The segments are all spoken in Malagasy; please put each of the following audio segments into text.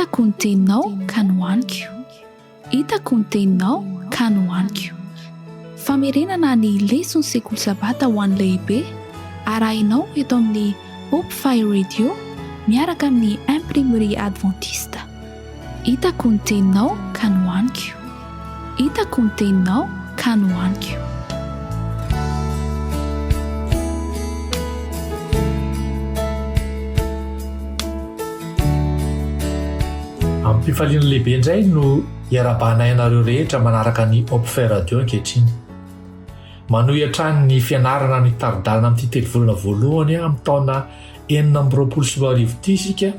Hitako ny teninao ka nohaniko. Hitako ny teninao ka nohaniko. Famerenana ny leson'ny sekoly sabata ho an'ny lehibe, arahinao eto amin'ny Hope Fire Radio miaraka amin'ny Imprimerie Adventiste. Hitako ny teninao ka nohaniko. Hitako ny teninao ka nohaniko. Amim-pifaliana lehibe indray no iarahabanay anareo rehetra manaraka ny Hopfe Radio ankehitriny. Manohy hatrany ny fianarana ny tari-dalana amin'ity telovolana voalohany amin'ny taona 2026 ity isika,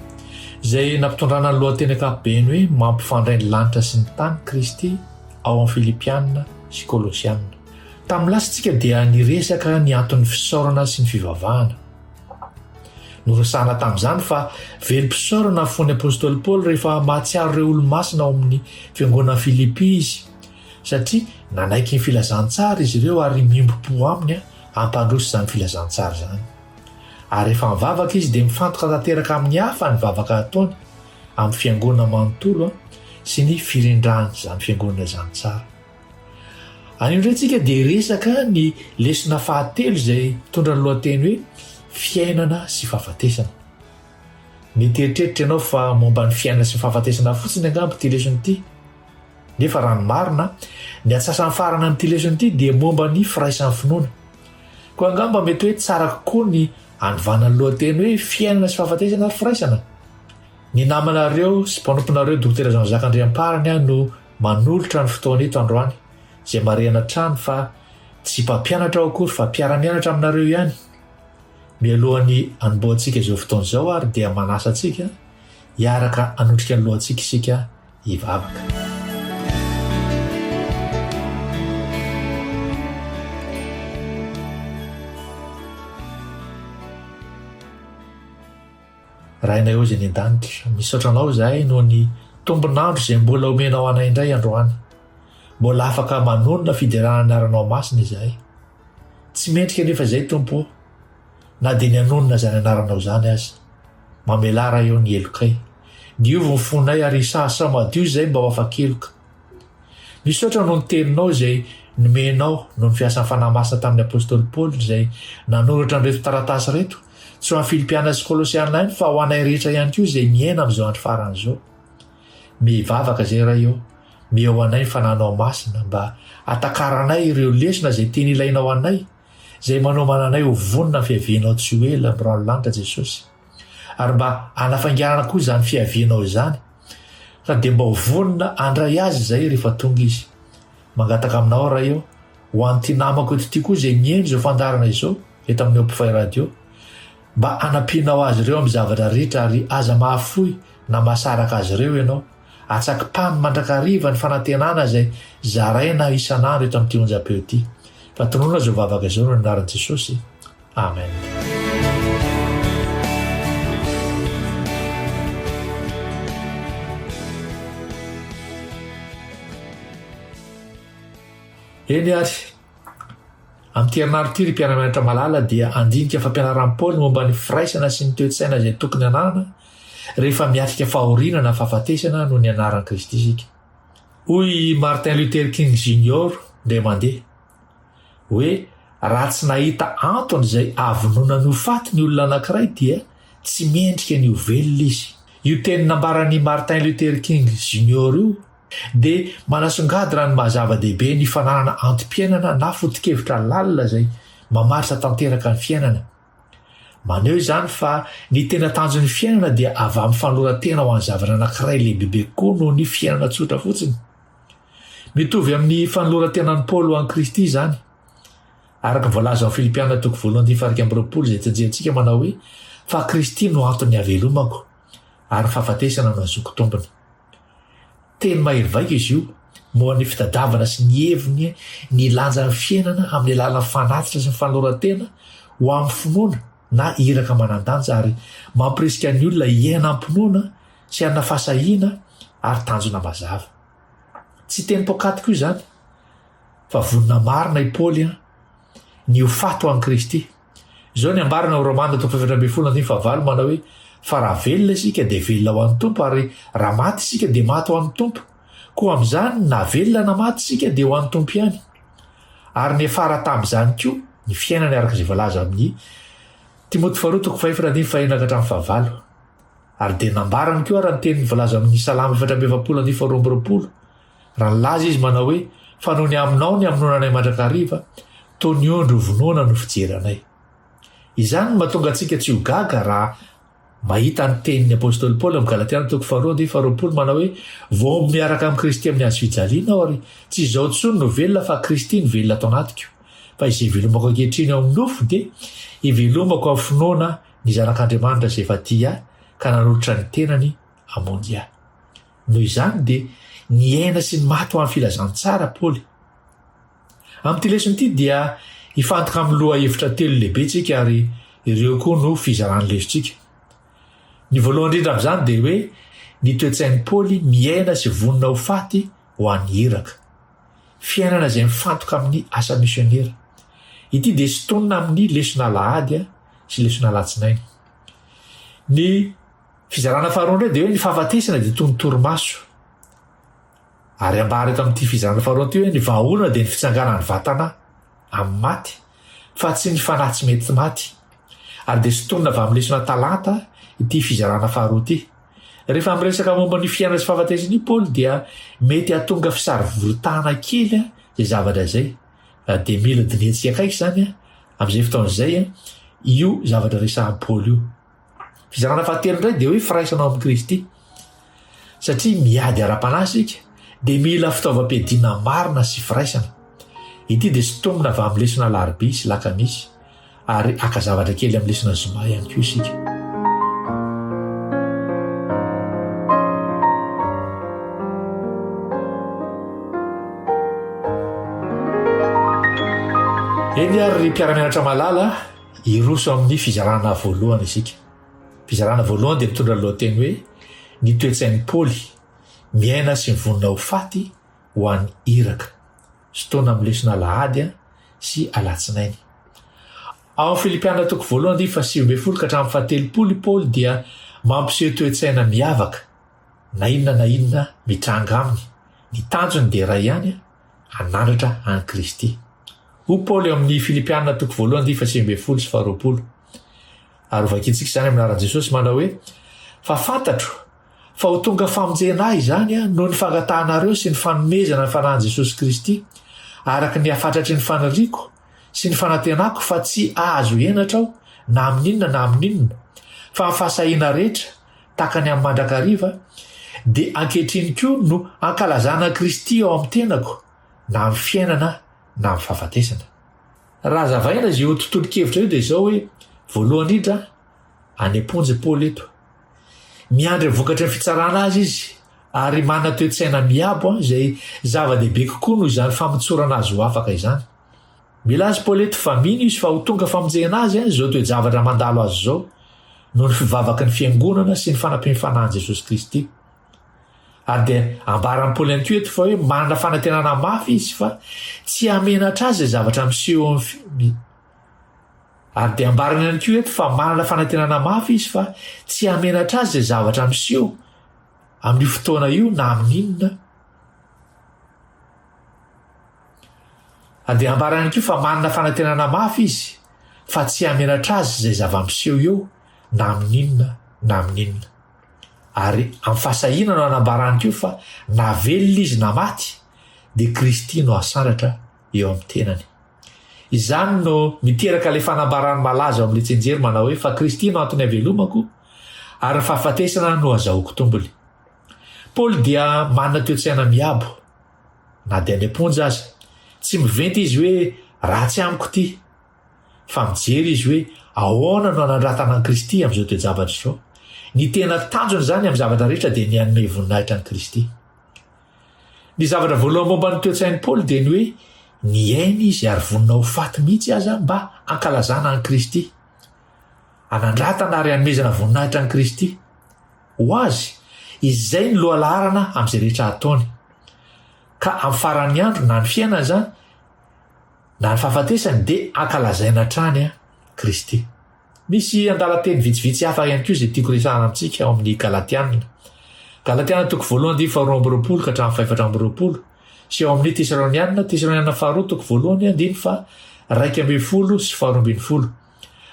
izay nampitondrana ny lohateny ankapobeny hoe Mampifandray ny lanitra sy ny tany Kristy ao amin'ny Filipiana sy Kolosiana. Tamin'ny lasa isika dia niresaka ny anton'ny fisaorana sy ny fivavahana. Noresahana tamin'izany fa velom-pisaorana ny fon'ny apostoly Paoly rehefa mahatsiaro ireo olo-masina ao amin'ny fiangonan'i Filipy izy, satria nanaiky ny filazantsara izy ireo ary miombom-po aminy hampandroso izany filazantsara izany. Ary rehefa mivavaka izy dia mifantoka tanteraka amin'ny hafa ny vavaka ataony, amin'ny fiangonana manontolo sy ny firindran'izany fiangonana izany tsara. Anio indray tsika dia hiresaka ny lesona fahatelo izay mitondra ny lohateny hoe Fiainana sy fahafatesana. Mety hieritreritra ianao fa momba ny fiainana sy ny fahafatesana fotsiny angamba ity lesona ity. Nefa raha ny marina, ny atsasany farany amin'ity lesona ity dia momba ny firaisan'ny finoana. Koa angamba mety hoe tsara kokoa ny hanovana ny lohateny hoe Fiainana sy fahafatesana ary firaisana. Ny namanareo sy mpanomponareo Dokotera Jean Jacques Andriamparany no manolotra ny fotoana eto androany, izay marihana hatrany fa tsy mpampianatra aho akory fa mpiara-mianatra aminareo ihany. Mialohan'ny hanombohantsika izao fotoana izao ary dia manasa antsika hiaraka hanondrika ny lohantsika isika hivavaka. Rainay ao izay any an-danitra, misaotra Anao izahay noho ny tombon'andro izay mbola omenao anay indray androany. Mbola afaka manonona fiderana ny anaranao masina izahay. Tsy mendrika anefa izay Tompo ô, na dia ny hanonona izany anaranao izany aza. Mamelà Ray ô ny helokay. Diovy ny fonay ary sahasao madio izay mba ho afa-keloka. Misaotra noho ny teninao izay nomenao noho ny fiasan'ny Fanahy Masina tamin'ny Apostoly Paoly izay nanoratra an'ireto taratasy ireto, tsy ho an'ny Filipiana sy Kolosiana ihany fa ho anay rehetra ihany koa izay miaina amin'izao andro farany izao. Mivavaka izay Ray ô, meo anay ny Fanahinao Masina mba hatakaranay ireo lesona izay tena ilainao anay, izay manomana anay ho vonona amin'ny fiavianao tsy ho ela amin'ny rano lanitra Jesosy. Ary mba hanafainganana koa izany fiavianao izany, ka dia mba ho vonona handray azy izahay rehefa tonga izy. Mangataka aminao aho Ray ô, ho an'ity namako eto ity koa izay mihaino izao fandaharana izao eto amin'ny Hopefy Radio, mba hanampianao azy ireo amin'ny zavatra rehetra ary aza mahafoy na mahasaraka azy ireo ianao. Atsakipano mandrakariva ny fanantenana izay zaraina isan'andro eto amin'ity onjam-peo ity. Fa tononina izao vavaka izao noho ny anaran'i Jesosy. Amen. Eny ary, amin'ity herinandro ity ry mpiara-mianatra malala dia handinika fampianaran'i Paoly momba ny firaisana sy ny toe-tsaina izay tokony hananana rehefa miatrika fahoriana na fahafatesana noho ny anaran'i Kristy isika. Hoy i Martin Luther King Junior indray mandeha, hoe raha tsy nahita antony izay hahavononany ho faty ny olona anankiray dia tsy mendrika ny ho velona izy. Io teny nambaran'i Martin Luther King Junior io dia manasongadina ny maha zava-dehibe ny fananana antom-piainana na foto-kevitra lalina izay mamaritra tanteraka ny fiainana. Maneho izany fa ny tena tanjon'ny fiainana dia avy amin'ny fanoloran-tena ho an'ny zavatra anankiray lehibebe kokoa noho ny fiainana tsotra fotsiny. Mitovy amin'ny fanoloran-tenan'i Paoly ho an'i Kristy izany, araka ny voalaza ao Filipiana toko voalohany andininy faha-21 izay tsinjerintsika manao hoe, Fa Kristy no anton'ny havelomako, ary ny fahafatesana no ahazoako tombony. Teny mahery vaika izy io, momba ny fitadiavana sy ny heviny ny lanjan'ny fiainana amin'ny alalan'ny fanatitra sy ny fanoloran-tena ho amin'ny finoana na iraka manan-danja ary mampirisika ny olona hiaina am-pinoana sy hanana fahasahiana ary tanjona mazava. Tsy teny poakaty koa izany, fa vonona marina i Paoly ny ho faty ho an'i Kristy. Izao ny ambarany ao Romana toko fahefatra ambin'ny folo andininy fahavalo manao hoe. Fa raha velona isika dia velona ho an'ny Tompo ary raha maty isika dia maty ho an'ny Tompo. Koa amin'izany na velona na maty isika dia ho an'ny Tompo ihany. Ary niafara tamin'izany koa ny fiainany araka izay voalaza amin'ny Timoty faharoa toko fahefatra andininy fahenina ka hatramin'ny fahavalo. Ary dia nambarany koa ara ny teniny voalaza amin'ny Salamo 44 andininy faharoa amby 22, raha nilaza izy manao hoe, Fa noho ny aminao ny hamonoana anay mandrakariva, toy ny ondry hovonoina no fijery anay. Izany no mahatonga antsika tsy ho gaga raha mahita ny tenin'ny apostoly Paoly amin'ny Galatiana toko faharoa andininy faharoapolo manao hoe, Voahombo miaraka amin'i Kristy amin'ny hazo fijaliana aho ary tsy izaho intsony no velona fa Kristy no velona ato anatiko. Fa izay ivelomako ankehitriny ao amin'ny nofo dia ivelomako amin'ny finoana ny Zanak'Andriamanitra izay efa tia ahy ka nanolotra ny tenany hamonjy ahy. Noho izany dia niaina sy ny maty ho an'ny filazantsara Paoly. Amin'ity lesona ity dia hifantoka amin'ny lohahevitra telo lehibe isika ary ireo koa no fizaran'ny lesontsika. Ny voalohany indrindra amin'izany dia hoe ny toe-tsain'i Paoly miaina sy vonona ho faty ho an'ny iraka. Fiainana izay mifantoka amin'ny asa misionera. Ity dia sintonina amin'ny lesona alahady sy lesona alatsinainy. Ny fizarana faharoa indray dia hoe ny fahafatesana dia toy ny torimaso. Ary ambara eto amin'ity fizarana faharoa ity hoe ny vahaolana dia ny fitsanganan'ny vatana amin'ny maty fa tsy ny fanahy tsy mety maty. Ary dia sintonina avy amin'ny lesona talata ity fizarana faharoa ity. Rehefa miresaka momba ny fiainana sy fahafatesana io Paoly dia mety hahatonga fisarivoritahana kely izay zavatra izay. Dia mila dinihantsika akaiky izany amin'izay fotoana izay io zavatra resahan'i Paoly io. Fizarana fahatelo indray dia hoe firaisana ao amin'i Kristy. Satria miady ara-panahy isika dia mila fitaovam-piadiana marina sy firaisana. Ity dia sintomina avy amin'ny lesona alarobia sy lakamisy ary haka zavatra kely amin'ny lesona zoma ihany koa isika. Eny ary ry mpiara-mianatra malala, Hiroso amin'ny fizarana voalohany isika. Fizarana voalohany dia mitondra ny lohateny hoe Ny toe-tsain'i Paoly, miaina sy mivonona ho faty ho an'ny iraka. Fotoana amin'ny lesona alahady sy alatsinainy. Ao amin'ny Filipiana toko voalohany andininy faha-19 ka hatramin'ny faha-30 i Paoly dia mampiseho toe-tsaina miavaka, na inona na inona mitranga aminy, ny tanjony dia iray ihany, hanandratra an'i Kristy. Hoy Paoly ao amin'ny Filipiana toko voalohany andininy faha-19 sy faha-20. Ary hovakintsika izany amin'ny anaran'i Jesosy manao hoe, Fa fantatro fa ho tonga famonjena ahy izany noho ny fangatahanareo sy ny fanomezana ny Fanahin'i Jesosy Kristy, araka ny hafatratry ny faniriako sy ny fanantenako fa tsy hahazo henatra aho na amin'inona na amin'inona, fa amin'ny fahasahiana rehetra, tahaka ny amin'ny mandrakariva, dia ankehitriny koa no ankalazana an'i Kristy ao amin'ny tenako, na amin'ny fiainana na amin'ny fahafatesana. Raha hazavaina izy io tontolon-kevitra io dia izao hoe, voalohany indrindra, any am-ponja i Paoly eto. Miandry ny vokatry ny fitsarana azy izy, ary manana toe-tsaina miabo izay zava-dehibe kokoa noho izany famotsorana azy ho afaka izany. Milaza i Paoly eto fa mino izy fa ho tonga famonjena azy izao toe-javatra mandalo azy izao, noho ny fivavaky ny Fiangonana sy ny fanampian'ny Fanahin'i Jesosy Kristy. Ary dia ambaran'i Paoly ihany koa eto fa hoe manana fanantenana mafy izy fa tsy hamenatra azy izay zavatra miseho amin'ny Ary dia ambarany ihany koa eto fa manana fanantenana mafy izy fa tsy hamenatra azy izay zavatra miseho amin'io fotoana io na amin'inona. Ary dia ambarany ihany koa fa manana fanantenana mafy izy fa tsy hamenatra azy izay zava-miseho eo na amin'inona na amin'inona. Ary amin'ny fahasahiana no anambarany koa fa na velona izy na maty dia Kristy no hasandratra eo amin'ny tenany. Izany no miteraka ilay fanambarany malaza ao amin'ilay tsianjery manao hoe fa Kristy no antony havelomako ary ny fahafatesana no azahoako tombony. Paoly dia manana toe-tsaina miabo na dia any am-ponja aza. Tsy miventy izy hoe ratsy amiko ity. Fa mijery izy hoe ahoana no hanandratana an'i Kristy amin'izao toe-javatra izao. Ny tena tanjony izany amin'ny zavatra rehetra dia ny hanome voninahitra an'i Kristy. Ny zavatra voalohany momba ny toe-tsain'i Paoly dia ny hoe niaina izy ary vonona ho faty mihitsy aza mba hankalazana an'i Kristy. Hanandratana ary hanomezana voninahitra an'i Kristy. Ho azy, izay ny lohalaharana amin'izay rehetra ataony. Ka amin'ny faran'ny andro na ny fiainana izany, Na ny fahafatesany dia ankalazaina hatrany Kristy. Misy andalan-teny vitsivitsy hafa ihany koa izay tiako resahana amintsika ao amin'ny Galatiana. Galatiana toko voalohany andininy faharoa amby roapolo ka hatramin'ny fahefatra amby roapolo sy ao amin'ny Tesaloniana, Tesaloniana faharoa toko voalohany andininy faha-11 sy faha-12.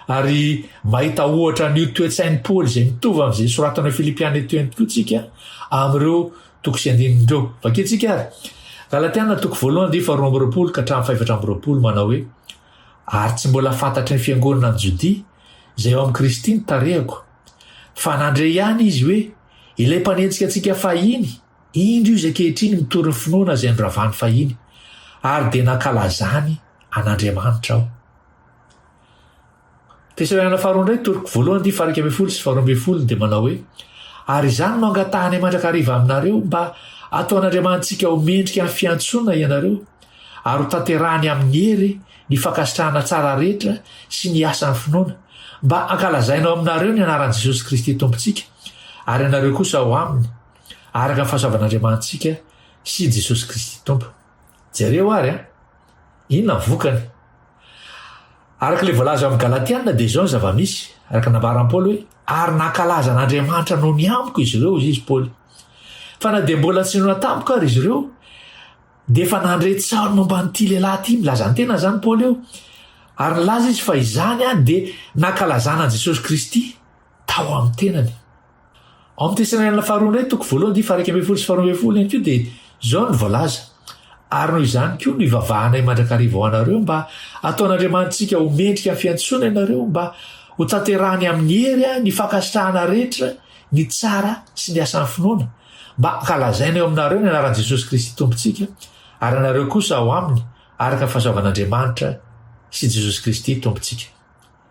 Ary mahita ohatra an'io toe-tsain'i Paoly izay mitovy amin'izay soratana ao Filipiana eto ihany koa tsika amin'ireo toko sy andininy ireo. Vakintsika ary. Galatiana toko voalohany andininy faha-22 ka hatramin'ny faha-24 manao hoe, Ary tsy mbola fantatry ny fiangonana any Jodia izay ao amin'i Kristy ny tarehiko, fa nandre ihany izy hoe, Ilay mpanenjika antsika fahiny, indro izy ankehitriny mitory ny finoana izay noravany fahiny, ary dia nankalazany an'Andriamanitra aho. Tesaloniana faharoa indray, toroko voalohany dia faha-11 sy faha-12 dia manao hoe, Ary izany no angatahanay mandrakariva aminareo, mba hataon'Andriamanitsika ho mendrika ny fiantsoana ianareo, ary ho tanterahany amin'ny hery ny fankasitrahana tsara rehetra sy ny asan'ny finoana, mba hankalazaina ao aminareo ny anaran'i Jesosy Kristy Tompontsika, ary ianareo kosa ao aminy, araka ny fahasoavan'Andriamanitsika sy Jesosy Kristy Tompo. Jereo ary an! Inona ny vokany? Araka ilay voalaza ao amin'ny Galatiana dia izao ny zava-misy, araka ny nambaran'i Paoly hoe, Ary nankalaza an'Andriamanitra noho ny amiko izy ireo, hoy izy Paoly. Fa na dia mbola tsy nona tamiko ary izy ireo, dia efa nandre tsaho ny momba an'ity lehilahy ity, milaza ny tenany izany Paoly eo, ary nilaza izy fa izany dia nankalazana an'i Jesosy Kristy tao amin'ny tenany. Ao amin'ny Tesalonianina faharoa indray, toko voalohany andininy faha-11 sy faha-12 ihany koa dia izao no voalaza, Ary noho izany koa no ivavahanay mandrakariva ho anareo mba hataon'Andriamanitsika ho mendrika ny fiantsoana ianareo mba ho tanterahany amin'ny hery ny fankasitrahana rehetra ny tsara sy ny asan'ny finoana, mba hankalazaina eo aminareo ny anaran'i Jesosy Kristy Tompontsika, ary ianareo kosa ao aminy araka ny fahasoavan'Andriamanitra sy Jesosy Kristy Tompontsika.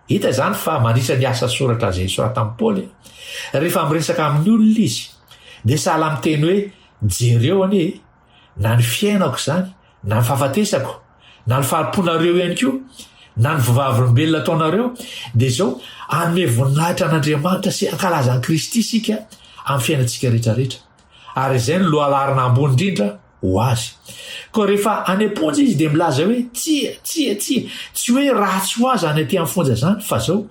Hita izany fa mandritra ny asa soratra izay soratan'i Paoly, rehefa miresaka amin'ny olona izy, dia sahala miteny hoe, Jereo anie e, na ny fiainako izany, na ny fahafatesako, na ny fanompoanareo ihany koa, na ny vavolombelona ataonareo, dia izao, hanome voninahitra an'Andriamanitra sy hankalaza an'i Kristy isika amin'ny fiainantsika rehetrarehetra. Ary izay no lohalaharana ambony indrindra ho azy. Koa rehefa any am-ponja izy dia milaza hoe, Tsia, tsia, tsia, tsy hoe ratsy ho ahy izany aty amin'ny fonja izany, fa izao,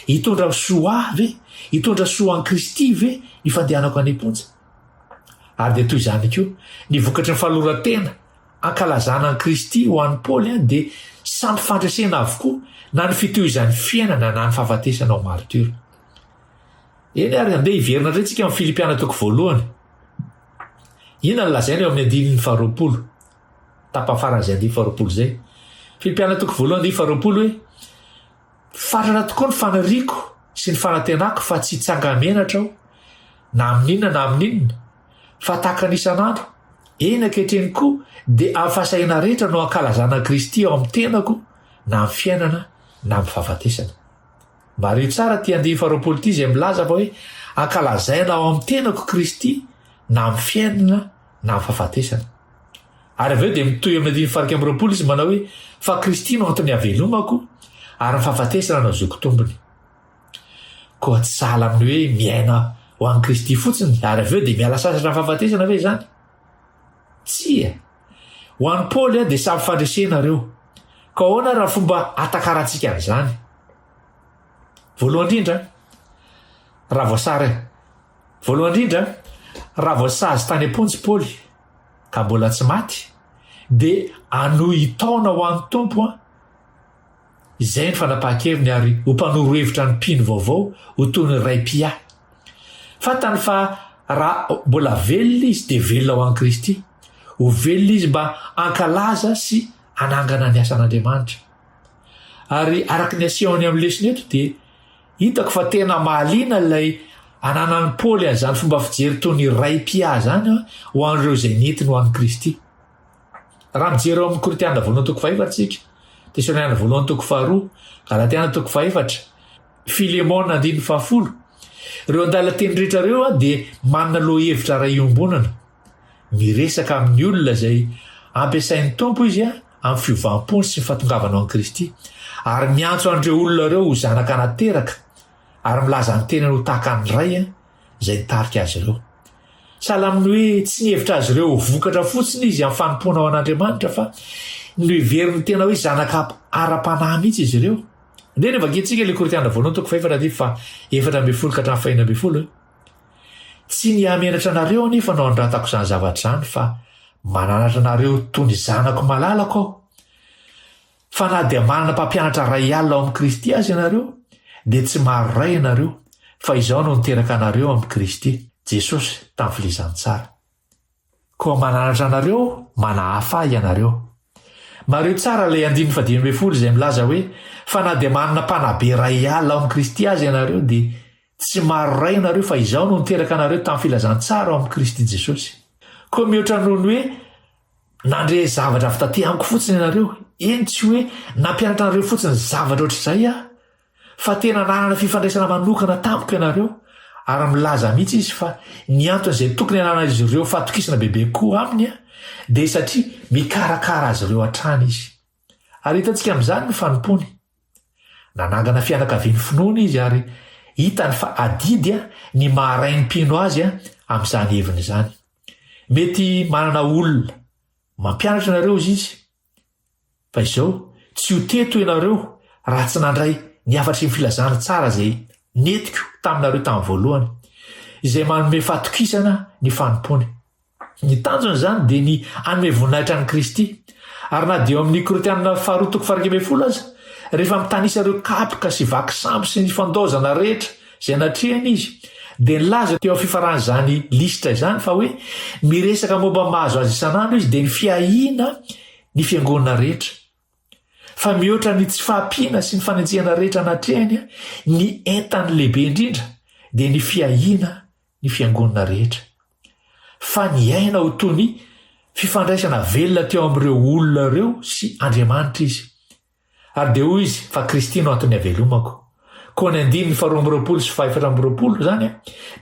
hitondra soa ahy ve, hitondra soa an'i Kristy ve ny fandehanako any am-ponja? Ary dia toy izany koa, ny vokatry ny fanoloran-tena ankalazana an'i Kristy ho an'i Paoly dia samy fandresena avokoa, na ny fitohizan'ny fiainana na ny fahafatesana ho maritiora. Eny ary, andeha hiverina indray tsika amin'ny Filipiana toko voalohany. Inona no lazaina eo amin'ny andininy faharoapolo? Tapany faran'izay andininy faharoapolo izay. Filipiana toko voalohany andininy faharoapolo hoe, Fatratra tokoa ny faniriako sy ny fanantenako fa tsy hitsanga-menatra aho, na amin'inona na amin'inona, fa tahaka ny isan'andro, eny ankehitriny koa, dia amin'ny fahasahiana rehetra no ankalazana an'i Kristy ao amin'ny tenako, na amin'ny fiainana na amin'ny fahafatesana. Mariho tsara ity andininy faharoapolo ity izay milaza fa hoe ankalazaina ao amin'ny tenako Kristy na amin'ny fiainana na amin'ny fahafatesana. Ary avy eo dia mitohy amin'ny andininy faha-21 izy manao hoe fa Kristy no antony havelomako ary ny fahafatesana no azoako tombony. Koa tsy sahala amin'ny hoe miaina ho an'i Kristy fotsiny ary avy eo dia miala sasatra amin'ny fahafatesana ve izany? Tsia. Ho an'i Paoly dia samy fandresena ireo. Koa ahoana raha fomba hatakarantsika an'izany? Voalohany indrindra, raha voasary Voalohany indrindra, raha voasazy tany am-ponja i Paoly ka mbola tsy maty, dia hanohy hitaona ho an'ny Tompo izay ny fanapahan-keviny ary ho mpanoro hevitra ny mpino vaovao ho toy ny ray mpiahy. Fantany fa raha mbola velona izy dia velona ho an'i Kristy. Ho velona izy mba hankalaza sy hanangana ny asan'Andriamanitra. Ary araka ny asehony amin'ny lesona eto dia hitako fa tena mahaliana ilay ananan'i Paoly an'izany fomba fijery toy ny ray mpiahy izany ho an'ireo izay nentiny ho an'i Kristy. Raha mijery ao amin'ny Korintiana voalohany toko fahefatra isika, Tesaloniana voalohany toko faharoa, Galatiana toko fahefatra, Filemona andininy fahafolo, ireo andalan-teny rehetra ireo dia manana lohahevitra iray iombonana. Miresaka amin'ny olona izay ampiasain'ny Tompo izy amin'ny fiovam-pony sy ny fahatongavana ao amin'i Kristy, ary miantso an'ireo olona ireo ho zanaka nateraka ary milaza ny tenany ho tahaka ny Ray izay nitarika azy ireo. Sahala amin'ny hoe tsy nihevitra azy ireo ho vokatra fotsiny izy amin'ny fanompoana ho an'Andriamanitra fa noheveriny tena hoe zanaka ara-panahy mihitsy izy ireo. Andeha anie vakintsika ilay Korintiana voalohany toko fahefatra andininy faha 14 ka hatramin'ny faha 16 e. Tsy ny hahamenatra anareo anefa no anoratako izany zavatra izany fa mananatra anareo toy ny zanako malalako aho. Fa na dia manana mpampianatra ray alina ao amin'i Kristy aza ianareo, dia tsy maro ray ianareo, fa izaho no niteraka anareo amin'i Kristy Jesosy tamin'ny filazantsara. Koa mananatra anareo manahafa ahy ianareo. Mariho tsara ilay andininy fahadimy ambin'ny folo izay milaza hoe, Fa na dia manana mpanabe ray alina ao amin'i Kristy aza ianareo, dia tsy maro ray ianareo, fa izaho no niteraka anareo tamin'ny filazantsara ao amin'i Kristy Jesosy. Koa mihoatra noho ny hoe Nandre zavatra avy taty amiko fotsiny ianareo, eny tsy hoe nampianatra anareo fotsiny zavatra ohatr'izay aho, fa tena nanana fifandraisana manokana tamiko ianareo, ary milaza mihitsy izy fa ny antony izay tokony hananan'izy ireo fatokisana bebe kokoa aminy dia satria mikarakara azy ireo hatrany izy. Ary hitantsika amin'izany ny fanompoany. Nanangana fianakavian'ny finoana izy ary hitany fa adidy ny maha rain'ny mpino azy amin'izany heviny izany. Mety manana olona mampianatra anareo izy izy, fa izao, tsy ho teto ianareo raha tsy nandray ny hafatry ny filazana tsara izay nentiko taminareo tamin'ny voalohany, izay manome fahatokisana ny fanompoany. Ny tanjony izany dia ny hanome voninahitra an'i Kristy. Ary na dia eo amin'ny Korintiana faharoa toko faha-11 aza, rehefa mitanisa ireo kapoka sy vaky sambo sy ny fandaozana rehetra izay natrehany izy, dia nilaza teo amin'ny fifaran'izany lisitra izany fa hoe miresaka momba ny mahazo azy isan'andro izy dia ny fiahiana ny fiangonana rehetra. Fa mihoatra ny tsy fahampiana sy ny fanenjehana rehetra natrehany, ny entany lehibe indrindra dia ny fiahiana ny fiangonana rehetra. Fa niaina ho toy ny fifandraisana velona teo amin'ireo olona ireo sy Andriamanitra izy. Ary dia hoy izy, Fa Kristy no anton'ny havelomako. Koa ny andininy faharoa amby roapolo sy fahefatra amby roapolo izany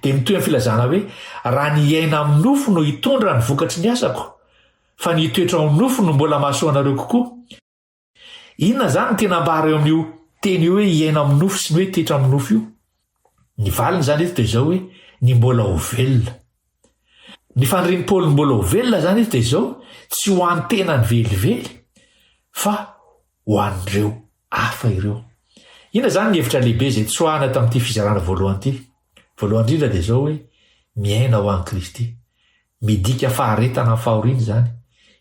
dia mitohy amin'ny filazana hoe, Raha ny hiaina amin'ny nofo no hitondra ny vokatry ny asako, fa ny hitoetra ao amin'ny nofo no mbola mahasoa anareo kokoa. Inona izany no tena ambara eo amin'io teny io hoe hiaina amin'ny nofo sy ny hoe hitoetra amin'ny nofo io? Ny valiny izany eto dia izao hoe, ny mbola ho velona. Ny fanirian'i Paoly ny mbola ho velona izany eto dia izao, tsy ho an'ny tenany velively fa ho an'ireo hafa ireo. Inona izany ny hevitra lehibe izay tsoahina tamin'ity fizarana voalohany ity? Voalohany indrindra dia izao hoe, miaina ho an'i Kristy. Midika faharetana amin'ny fahoriana izany.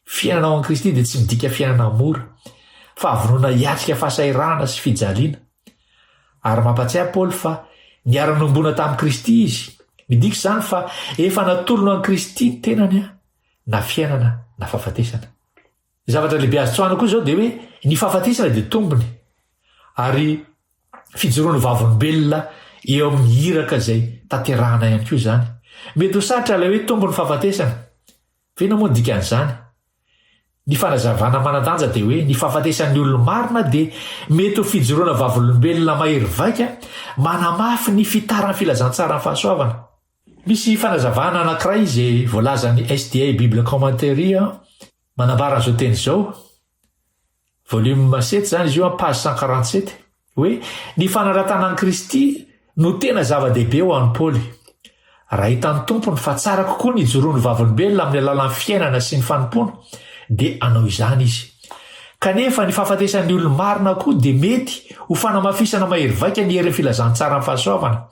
Fiainana ao amin'i Kristy dia tsy midika fiainana mora. Fahavonona hiatrika fahasahiranana sy fijaliana. Ary mampatsiahy Paoly fa niara-nombona tamin'i Kristy izy. Midika izany fa efa natolony an'i Kristy ny tenany, na fiainana na fahafatesana. Ny zavatra lehibe azo tsoahina koa izao dia hoe ny fahafatesana dia tombony ary fijoroana vavolombelona eo amin'ny iraka izay tanterahana ihany koa izany. Mety ho sarotra ilay hoe tombony fahafatesana. Fa inona moa ny dikan'izany? Ny fanazavana manan-danja dia hoe ny fahafatesan'ny olo-marina dia mety ho fijoroana vavolombelona mahery vaika manamafy ny fitaran'ny filazantsaran'ny fahasoavana. Misy fanazavana anankiray izay voalazan'ny SDA Bible Commentary manambara an'izao teny izao, Volume sept izany izy io an, page 147, hoe ny fanaratana an'i Kristy no tena zava-dehibe ho an'i Paoly. Raha hitan'ny Tompony fa tsara kokoa ny hijoroan'ny vavolombelona amin'ny alalan'ny fiainana sy ny fanompoana, dia hanao izany izy. Kanefa ny fahafatesan'ny olo-marina koa dia mety ho fanamafisana mahery vaika ny herin'ny filazantsaran'ny fahasoavana.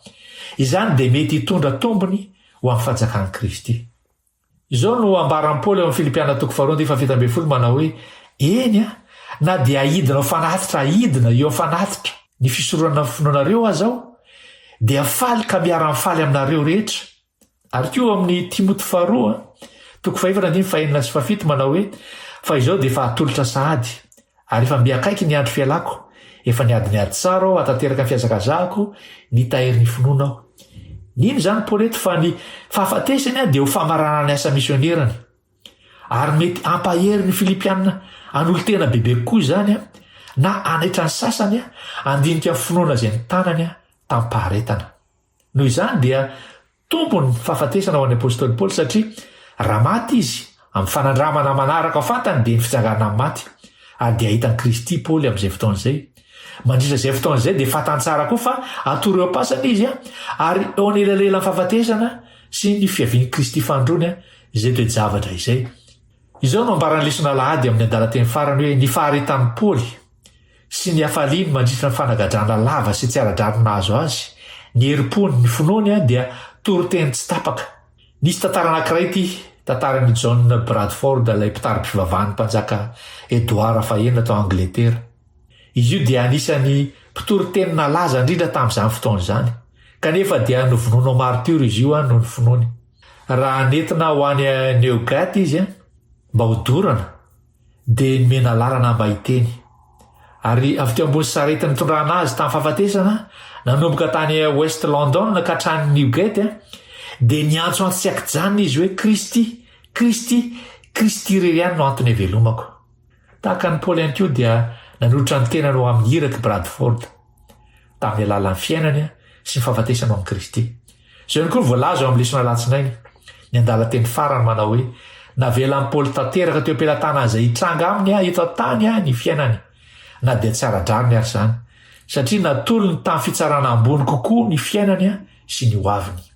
Izany dia mety hitondra tombony ho amin'ny fanjakan'i Kristy. Izao no ambaran'i Paoly ao amin'ny Filipiana toko faharoa andininy fahafito ambin'ny folo manao hoe, Eny, na dia haidina ho fanatitra haidina eo amin'ny fanatitra ny fisoronana ny finoanareo aza aho, dia faly ka miara-mifaly aminareo rehetra. Ary koa ao amin'ny Timoty faharoa toko fahefatra andininy fahenina sy fahafito manao hoe, Fa izao dia efa atolotra sahady, Ary efa mby akaiky ny andro fialako, efa niady ny ady tsara aho, hahatanteraka ny fihazakazahako, nitahiry ny finoana aho. Nino izany Paoly eto fa ny fahafatesany dia ho famaranana ny asa misionerany. Ary mety hampahery ny Filipiana hanolo-tena bebe kokoa izany, na hanaitra ny sasany handinika ny finoana izay notanany tamim-paharetana. Noho izany dia Tompony ny fahafatesana ho an'ny apostoly Paoly satria raha maty izy, amin'ny fanandramana manaraka fantany dia ny fitsanganana amin'ny maty, ary dia hahita an'i Kristy Paoly amin'izay fotoana izay. Mandritra izay fotoana izay dia fantany tsara koa fa hatory eo am-pasana izy ary eo anelanelan'ny fahafatesana sy ny fiavian'i Kristy fanindroany izay toe-javatra izay. Izao no ambaran'ny lesona alahady amin'ny andalan-teny farany hoe ny faharetan'i Paoly. sy ny hafaliany mandritra ny fanagadrana lava sy tsy ara-drariny nahazo azy, ny herim-pony, ny finoany dia toriteny tsy tapaka. Nisy tantara anankiray ity, tantaran'i John Bradford, ilay mpitari-pivavahan'ny mpanjaka Edward fahenina tao Angletera. Izy io dia anisan'ny mpitory teny nalaza indrindra tamin'izany fotoana izany. Kanefa dia novonoina ho martiora izy io noho ny finoany. Raha nentina ho any Newgate izy mba hodorana, dia nomena lalana mba hiteny. Ary avy teo ambony sarety nitondrana azy tamin'ny fahafatesana, nanomboka tany West London ka hatrany Newgate, dia niantsoantso tsy an-kijanona izy hoe, Kristy! Kristy! Kristy irery ihany no antony ivelomako. Tahaka an'i Paoly ihany koa dia nanolotra ny tenany ho amin'ny irak'i Bradford, tamin'ny alalan'ny fiainany sy ny fahafatesany ho amin'i Kristy. Izao ihany koa no voalaza ao amin'ny lesona alatsinainy, ny andalan-teny farany manao hoe, Navelan'i Paoly tanteraka teo am-pelatanan'izay hitranga aminy eto an-tany ny fiainany, na dia tsy ara-drariny ary izany, satria natolony tamin'ny fitsarana ambony kokoa ny fiainany sy ny hoaviny.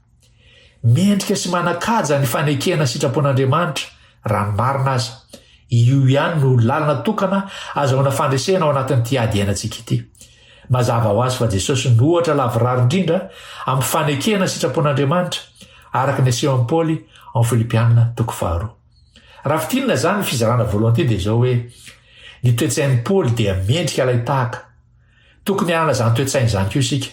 Mendrika sy manan-kaja ny fanekena sitrapon'Andriamanitra, raha ny marina aza. Io ihany no lalana tokana azahoana fandresena ao anatin'ity ady iainantsika ity. Mazava ho azy fa Jesosy no ohatra lavorary indrindra amin'ny fanekena sitrapon'Andriamanitra, araka ny asehon'i Paoly ao amin'ny Filipiana toko faharoa. Raha fintinina izany ny fizarana voalohany ity dia izao hoe, Ny toe-tsain'i Paoly dia mendrika alain-tahaka. Tokony hanana izany toe-tsaina izany koa isika.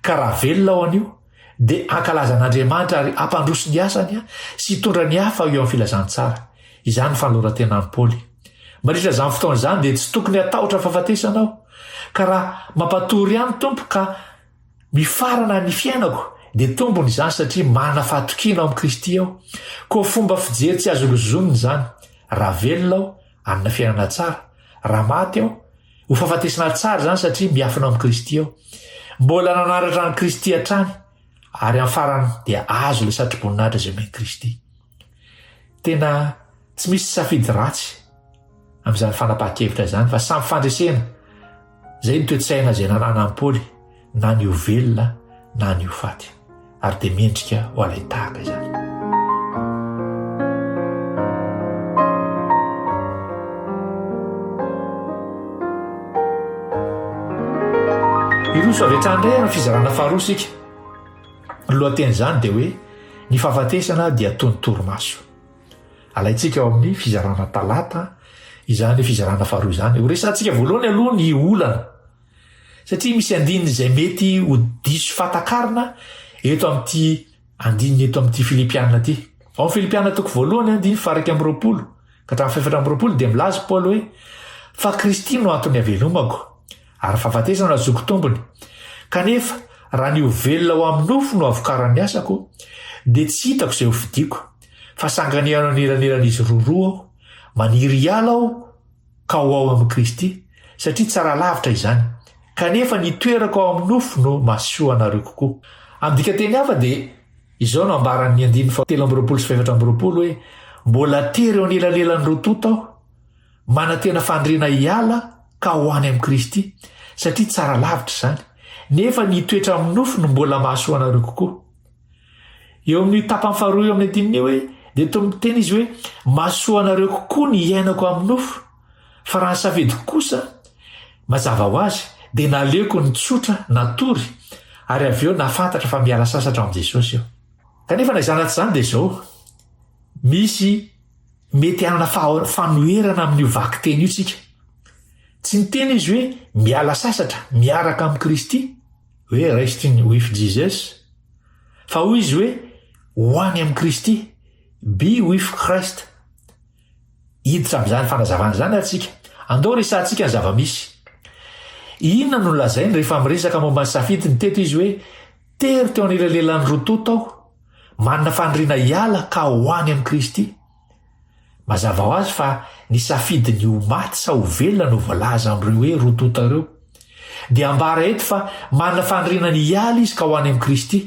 Ka raha velona aho anio, dia hankalaza an'Andriamanitra ary hampandroso ny asany sy hitondra ny hafa ho eo amin'ny filazantsara. Izany ny fanoloran-tenan'i Paoly. Mandritra izany fotoana izany dia tsy tokony hatahotra fahafatesana aho. Ka raha mampatory ahy ny Tompo ka mifarana ny fiainako, dia tombony izany satria manana fahatokiana ao amin'i Kristy aho. Koa fomba fijery tsy azo lozonina izany. Raha velona aho, hanana fiainana tsara. Raha maty aho, ho fahafatesana tsara izany satria miafina ao amin'i Kristy aho. Mbola nanaratra an'i Kristy hatrany, ary amin'ny farany dia azo ilay satroboninahitra izay omen'i Kristy. Tena tsy misy safidy ratsy amin'izany fanapahan-kevitra izany fa samy fandresena. Izay ny toe-tsaina izay nananan'i Paoly na ny ho velona na ny ho faty ary dia mendrika ho alain-tahaka izany. Hiroso avy hatrany indray amin'ny fizarana faharoa isika. Ny lohatenin'izany dia hoe ny fahafatesana dia toy ny torimaso. Alaintsika ao amin'ny fizarana talata izany fizarana faharoa izany. Horesahantsika voalohany aloha ny olana. Satria misy andininy izay mety ho diso fahatakarina eto amin'ity andininy eto amin'ity Filipiana ity. Ao amin'ny Filipiana toko voalohany andininy faha 21 ka hatramin'ny faha 24 dia milaza i Paoly hoe fa Kristy no antony havelomako ary fahafatesana no ahazoako tombony. Kanefa raha ny ho velona ho amin'ny nofo no havokaran'ny asako dia tsy hitako izay hofidiko fa sanganehana anelanelan'izy roroa aho. Maniry hiala aho ka ho ao amin'i Kristy, satria tsara lavitra izany, kanefa ny toerako ao amin'ny nofo no mahasoa anareo kokoa. Amin'ny dikanteny hafa dia izao no ambaran'ny andininy fahatelo amby 20 sy faha-24 hoe, Mbola tery eo anelanelan'ny roa tonta aho, manantena faniriana hiala ka ho any amin'i Kristy, satria tsara lavitra izany, nefa ny hitoetra amin'ny nofo no mbola mahasoa anareo kokoa. Eo amin'io tapany faharoa eo amin'ny andininy io hoe, dia toa miteny izy hoe, mahasoa anareo kokoa ny hiainako amin'ny nofo, fa raha ny safidiko kosa, mazava ho azy, dia naleoko nitsotra natory, ary avy eo nahafantatra fa miala sasatra ao amin'i Jesosy aho. Kanefa na izany na tsy izany dia izao, misy mety hanana fanoherana amin'io vakiteny io isika. Tsy niteny izy hoe miala sasatra miaraka amin'i Kristy, hoe resting with Jesus, Fa hoy izy hoe, Ho any amin'i Kristy, be with Christ. Hiditra amin'izany fanazavana izany ary tsika. Andao resahantsika ny zava-misy. Inona no lazainy rehefa miresaka momba ny safidiny teto izy hoe, Tery teo anelanelan'ny roa tonta aho, manana faniriana hiala ka ho any amin'i Kristy. Mazava ho azy fa ny safidy ny ho maty sa ho velona no voalaza amin'ireo hoe roa tonta ireo. Dia ambara eto fa manana faniriana ny hiala izy ka ho any amin'i Kristy.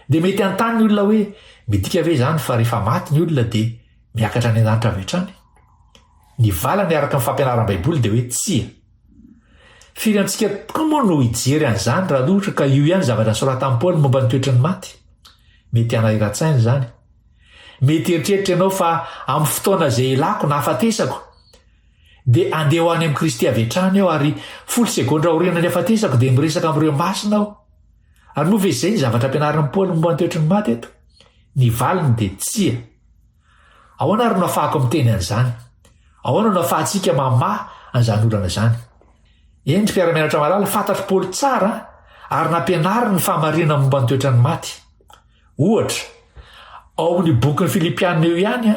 Dia mety hanontany ny olona hoe, midika ve izany fa rehefa maty ny olona dia miakatra any an-danitra avy hatrany? Ny valiny araka ny fampianaram-baiboly dia hoe tsia. Firy amintsika tokoa moa no hijery an'izany raha ohatra ka io ihany zavatra nosoratan'i Paoly momba ny toetry ny maty? Mety hanahiran-tsaina izany. Mety hieritreritra ianao fa amin'ny fotoana izay ilako na hahafatesako, Dia andeha ho any amin'i Kristy avy hatrany aho ary folo segondra aorian'ny hafatesako dia miresaka amin'ireo masina aho. Ary moa ve izay ny zavatra ampianarin'i Paoly momba ny toetry ny maty eto? Ny valiny dia tsia. Ahoana ary no afahako miteny an'izany? Ahoana no afahantsika mamaha an'izany olana izany? Eny, ry mpiara-mianatra malala, fantatr'i Paoly tsara ary nampianariny ny fahamarinana momba ny toetran'ny maty. Ohatra, ao amin'ny bokin'ny Filipiana io ihany,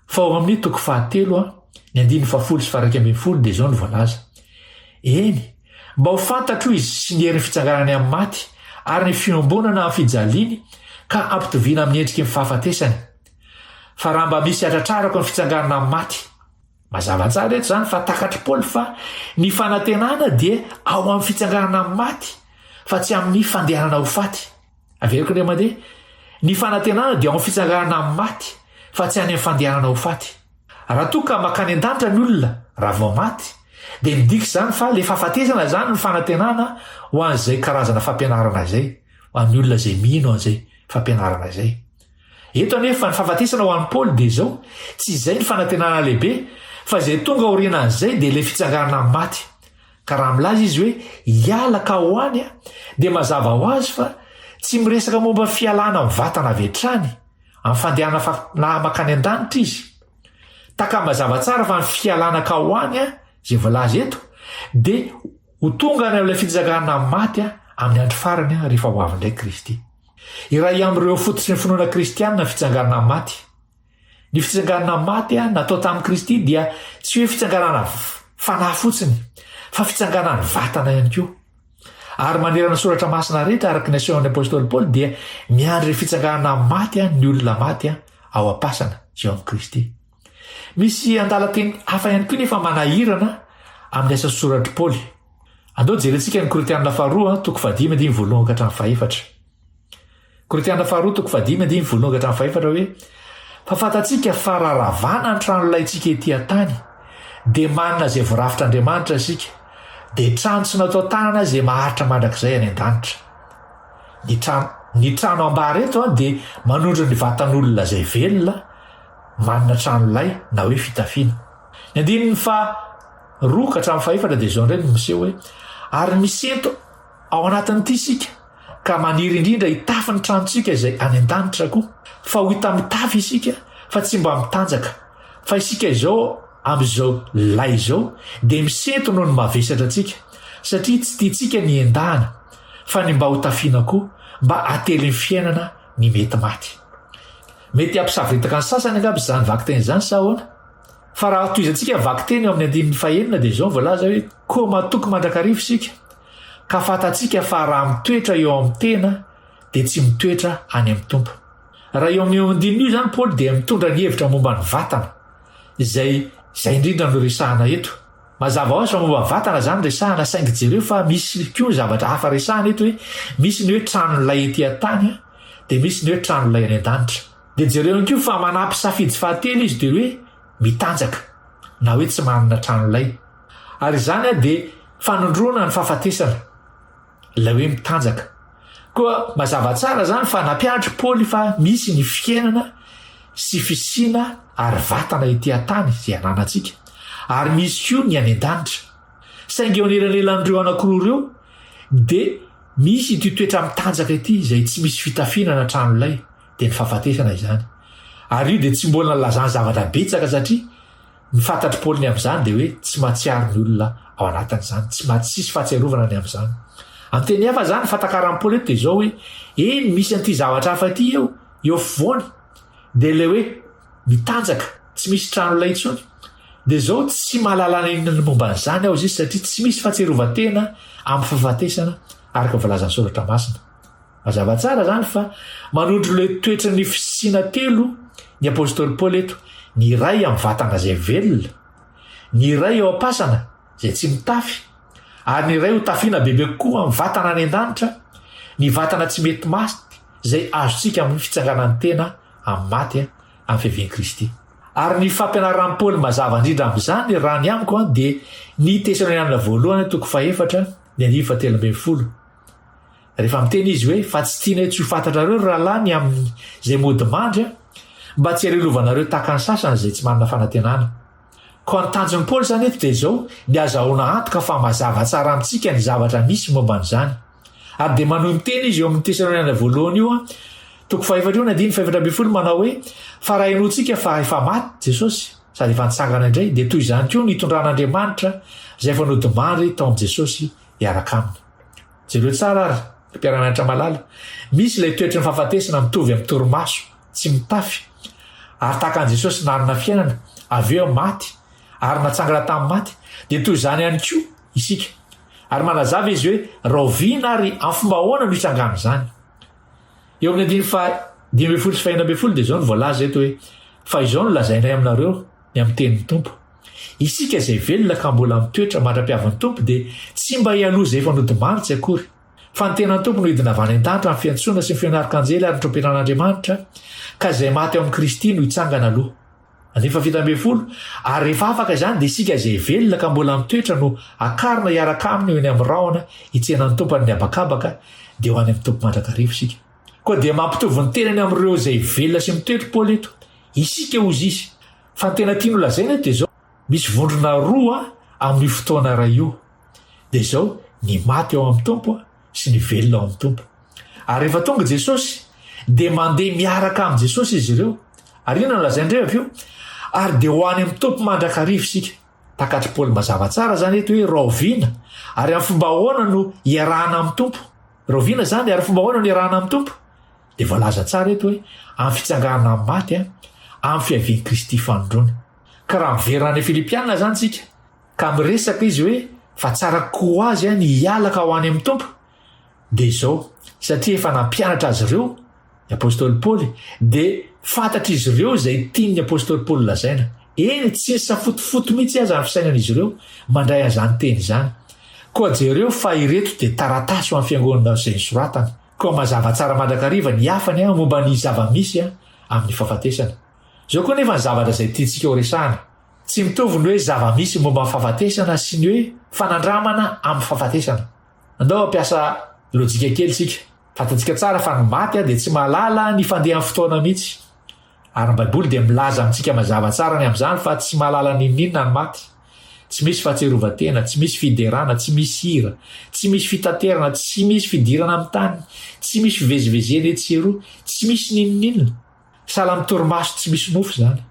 fa ao amin'ny toko fahatelo, ny andininy fahafolo sy faha-iraika ambinifolo dia izao no voalaza, Eny, mba ho fantatro izy sy ny herin'ny fitsanganany amin'ny maty ary ny fiombonana amin'ny fijaliany ka hampitoviana amin'ny endriky ny fahafatesany. Fa raha mba misy hatratrarako ny fitsanganana amin'ny maty. Mazava tsara eto izany fa takatr'i Paoly fa ny fanantenana dia ao amin'ny fitsanganana amin'ny maty fa tsy amin'ny fandehanana ho faty. Averiko indray mandeha, ny fanantenana dia ao amin'ny fitsanganana amin'ny maty fa tsy any amin'ny fandehanana ho faty. Raha toa ka makany an-danitra ny olona raha vao maty dia midika izany fa ilay fahafatesana izany ny fanantenana ho an'izay karazana fampianarana izay, ho an'ny olona izay mino an'izay fampianarana izay. Eto anefa ny fahafatesana ho an'i Paoly dia izao, tsy izay ny fanantenana lehibe, fa izay tonga aorianan'izay dia ilay fitsanganana amin'ny maty. Ka raha milaza izy hoe hiala ka ho any, dia mazava ho azy fa tsy miresaka momba ny fialana amin'ny vatana avy hatrany, amin'ny fandehanana fanahy mankany an-danitra izy. Takany mazava tsara fa ny fialana ka ho any, izay voalaza eto, dia ho tonga any amin'ilay fitsanganana amin'ny maty amin'ny andro farany rehefa ho avy indray Kristy. Iray amin'ireo fototry ny finoana kristianina ny fitsanganana amin'ny maty. Ny fitsanganana amin'ny maty natao tamin'i Kristy dia tsy hoe fitsanganana fanahy fotsiny, fa fitsanganan'ny vatana ihany koa. Ary manerana ny soratra masina rehetra araka ny asehon'ny apostoly Paoly dia miandry ny fitsanganana amin'ny maty ny olona maty ao am-pasana izay ao amin'i Kristy. Misy andalan-teny hafa ihany koa nefa manahirana amin'ny asa soratr'i Paoly. Andao jerentsika ny Korintianina faharoa toko fahadimy andininy voalohany ka hatramin'ny fahefatra. Korintianina faharoa toko fahadimy andininy voalohany ka hatramin'ny fahefatra hoe fa fantatsika fa raha ravana ny tranolaintsika ety an-tany dia manana izay voarafitr'Andriamanitra isika dia trano tsy natao tanana izay maharitra mandrakizay any an-danitra. Ny trano ny trano ambara eto dia manondro ny vatan'olona izay velona manana tranolay na hoe fitafiana. Ny andininy faha roa ka hatramin'ny fahefatra dia izao indray no miseho hoe ary misento ao anatin'ity isika ka maniry indrindra hitafy ny tranontsika izay any an-danitra koa fa ho hita mitafy isika fa tsy mba mitanjaka fa isika izao amin'izao lay izao dia misento noho ny mavesatra antsika satria tsy tiantsika ny hendahana fa ny mba ho tafiana koa mba hatelin'ny fiainana ny mety maty. Mety hampisavoritaka ny sasany angamba izany vakiteny izany sa ahoana? Fa raha tohizantsika ny vakiteny eo amin'ny andininy fahenina dia izao no voalaza hoe koa matoky mandrakariva isika ka fantatsika fa raha mitoetra eo amin'ny tena dia tsy mitoetra any amin'ny Tompo. Raha eo amin'io andininy io izany Paoly dia mitondra ny hevitra momba ny vatana izay izay indrindra no resahana eto. Mazava ho azy fa momba ny vatana izany resahana saingy jereo fa misy koa zavatra hafa resahana eto hoe misy ny hoe tranolay ety an-tany dia misy ny hoe tranolay any an-danitra. Dia jereo ihany koa fa manampy safidy fahatelo izy dia hoe mitanjaka na hoe tsy manana tranolay. Ary izany dia fanondroana ny fahafatesana ilay hoe mitanjaka. Koa mazava tsara izany fa nampianatry Paoly fa misy ny fiainana sy fisiana ary vatana ety an-tany izay ananantsika, ary misy koa ny any an-danitra. Saingy eo anelanelan'ireo anankiroa ireo dia misy ity toetra mitanjaka ity izay tsy misy fitafiana na tranolay, dia ny fahafatesana izany. Ary io dia tsy mbola nilazany zavatra betsaka satria Ny fantatr'i Paoly ny amin'izany dia hoe tsy mahatsiaro ny olona ao anatin'izany, tsy maha tsisy fahatsiarovana ny amin'izany. Amin'ny teny hafa izany, ny fahatakaran'i Paoly eto dia izao hoe, eny misy an'ity zavatra hafa ity eo, eo afovoany, dia ilay hoe mitanjaka, tsy misy trano lay intsony. Dia izao, tsy mahalala na inona momba an'izany aho izy satria tsy misy fahatsiarovan-tena amin'ny fahafatesana araka ny voalazan'ny Soratra Masina. Mazava tsara izany fa manondro ilay toetry ny fisiana telo ny apostoly Paoly eto, ny iray amin'ny vatana izay velona, ny iray eo am-pasana izay tsy mitafy, ary ny iray ho tafiana bebe kokoa amin'ny vatana any an-danitra, ny vatana tsy mety maty izay azontsika amin'ny fitsanganan'ny tena amin'ny maty amin'ny fiavian'i Kristy. Ary ny fampianaran'i Paoly mazava indrindra amin'izany, raha ny amiko, dia ny Tesalonianina voalohany toko fahefatra, ny andininy fahatelo ambinifolo. Rehefa miteny izy hoe, Fa tsy tianay tsy ho fantatrareo, ry rahalahy, ny amin' izay mody mandry, mba tsy halelovanareo tahaka ny sasany izay tsy manana fanantenana. Koa ny tanjon'i Paoly izany eto dia izao, ny azahoana antoka fa mazava tsara amintsika ny zavatra misy momba an'izany. Ary dia manohy miteny izy eo amin'ny Tesaloniana voalohany io, toko fahefatra io, ny andininy fahefatra ambin'ny folo, manao hoe, Fa raha henointsika fa efa maty Jesosy, sady efa nitsangana indray, dia toy izany koa no hitondran'Andriamanitra izay efa nodimandry tao amin'i Jesosy hiaraka aminy. Jereo tsara ary, ry mpiara-mianatra malala, misy ilay toetry ny fahafatesana mitovy amin'ny torimaso, tsy mitafy, ary tahaka an'i Jesosy nanana fiainana, avy eo maty, ary natsangana tamin'ny maty, dia toy izany ihany koa isika. Ary manazava izy hoe rahoviana ary amin'ny fomba ahoana no hitsangan'izany. Eo amin'ny andininy faha 15 sy faha 16 dia izao no voalaza eto hoe, Fa izao no lazainay aminareo ny amin'ny tenin'ny Tompo, Isika izay velona ka mbola mitoetra mandra-piavin'ny Tompo dia tsy mba hialoha izay efa nodimandry tsy akory. Fa ny tenan'ny Tompo no hidina avy any an-danitra amin'ny fiantsoana sy ny feon'arkanjely ary ny trompetan'Andriamanitra, ka izay maty ao amin'i Kristy no hitsangana aloha. Andininy faha-17, Ary rehefa afaka izany dia isika izay velona ka mbola mitoetra no hakarina hiaraka aminy ho eny amin'ny rahona hitsena ny Tompo any amin'ny habakabaka, dia ho any amin'ny Tompo mandrakariva isika. Koa dia mampitovy ny tenany amin'ireo izay velona sy mitoetra Paoly eto. Isika hozy izy. Fa ny tena tiany ho lazaina eto dia izao, misy vondrona roa amin'io fotoana iray io. Dia izao, ny maty ao amin'ny Tompo sy ny velona ao amin'ny Tompo. Ary rehefa tonga Jesosy, dia mandeha miaraka amin'i Jesosy izy ireo. Ary inona no lazain'ireo avy eo? Ary dia ho any amin'ny Tompo mandrakariva isika. Takatr'i Paoly mazava tsara izany eto hoe rahoviana ary amin'ny fomba ahoana no hiarahana amin'ny Tompo. Rahoviana izany ary fomba ahoana no hiarahana amin'ny Tompo? Dia voalaza tsara eto hoe amin'ny fitsanganana amin'ny maty, amin'ny fiavian'i Kristy fanindroany. Ka raha miverina any Filipiana izany isika, Ka miresaka izy hoe fa tsara kokoa ho azy ny hiala ka ho any amin'ny Tompo, dia izao, satria efa nampianatra azy ireo ny apostoly Paoly, dia fantatr'izy ireo izay tian'ny apostoly Paoly lazaina. Eny, tsy nisafotofoto mihitsy aza ny fisainan'izy ireo mandray an'izany teny izany. Koa jereo fa ireto dia taratasy ho an'ny fiangonana izay nosoratany. Koa mazava tsara mandrakariva ny hafany momba ny zava-misy amin'ny fahafatesana. Izao koa anefa ny zavatra izay tiantsika horesahana. Tsy mitovy ny hoe zava-misy momba ny fahafatesana sy ny hoe fanandramana amin'ny fahafatesana. Andao hampiasa lojika kely isika. Fantatsika tsara fa ny maty dia tsy mahalala ny fandehan'ny fotoana mihitsy. Ary ny Baiboly dia milaza amintsika mazava tsara ny amin'izany fa tsy mahalala n'inon'inona ny maty. Tsy misy fahatsiarovan-tena, tsy misy fiderana, tsy misy hira, tsy misy fitaterana, tsy misy fidirana amin'ny tany, tsy misy fivezivezena etsy sy eroa, tsy misy n'inon'inona. Sahala amin'ny torimaso tsy misy nofo izany.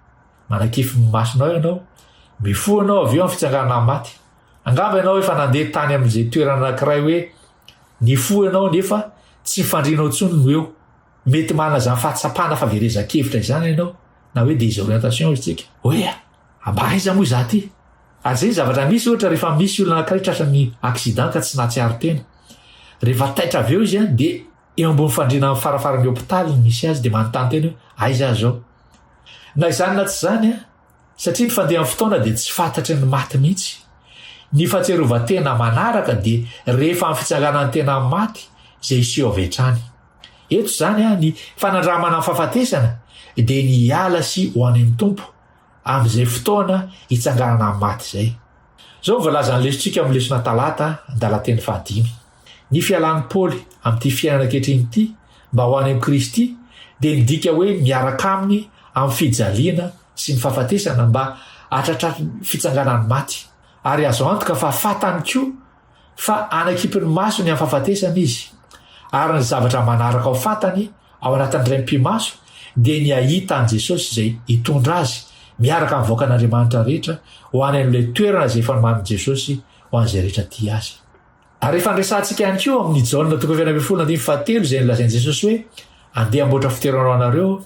Manakify ny masonao ianao, mifoha ianao avy eo amin'ny fitsanganana amin'ny maty. Angamba ianao efa nandeha tany amin'izay toerana anankiray hoe nifoha ianao nefa tsy ny fandrianao intsony no eo. Mety manana izany fahatsapana fahaverezan-kevitra izany ianao, na hoe désorientation hoy isika. Hoe mba aiza moa izaho ity? Ary izay ny zavatra misy ohatra rehefa misy olona anankiray tratran'ny accident ka tsy nahatsiaro tena. Rehefa taitra avy eo izy dia eo ambony fandriana amin'ny farafaran'ny hopitaly no misy azy dia manontany tena hoe aiza aho izao? Na izany na tsy izany, satria ny fandehan'ny fotoana dia tsy fantatry ny maty mihitsy. Ny fahatsiarovan-tena manaraka dia rehefa amin'ny fitsanganan'ny tena amin'ny maty izay hiseho avy hatrany. Eto izany, ny fanandramana amin'ny fahafatesana dia ny hiala sy ho any amin'ny Tompo amin'izay fotoana hitsanganana amin'ny maty izay. Izao no voalazan'ny lesontsika ao amin'ny lesona talata, andalan-teny fahadimy. Ny fialan'i Paoly amin'ity fiainana ankehitriny ity mba ho any amin'i Kristy dia midika hoe miaraka aminy amin'ny fijaliana sy ny fahafatesana mba hahatratra ny fitsanganan'ny maty. Ary azo antoka fa fantany koa fa hanakimpy ny masony amin'ny fahafatesana izy. Ary ny zavatra manaraka ho fantany ao anatin'ny indray mipi-maso dia ny hahita an'i Jesosy izay hitondra azy miaraka amin'ny vahoakan'Andriamanitra rehetra ho any amin'ilay toerana izay efa nomanin'i Jesosy ho an'izay rehetra tia azy. Ary efa niresahantsika ihany koa amin'ny Jaona toko faha-16 andininy fahatelo izay nolazain'i Jesosy hoe, Andeha hamboatra fitoerana ho anareo Aho,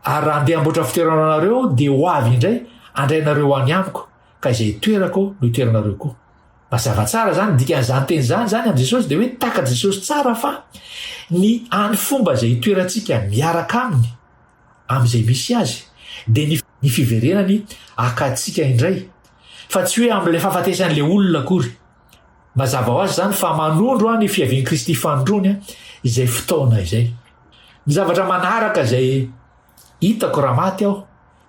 ary raha handeha hamboatra fitoerana ho anareo Aho, dia ho avy indray handray anareo ho any amiko, ka izay itoerako no hitoeranareo koa. Mazava tsara izany, ny dikan'izany teny izany izany amin'i Jesosy dia hoe takatr'i Jesosy tsara fa ny hany fomba izay hitoerantsika miaraka Aminy amin'izay misy Azy dia ny ny fiverenany haka antsika indray, fa tsy hoe amin'ilay fahafatesan'ilay olona akory. Mazava ho azy izany fa manondro ny fiavian'i Kristy fanindroany izay fotoana izay. Ny zavatra manaraka izay hitako raha maty aho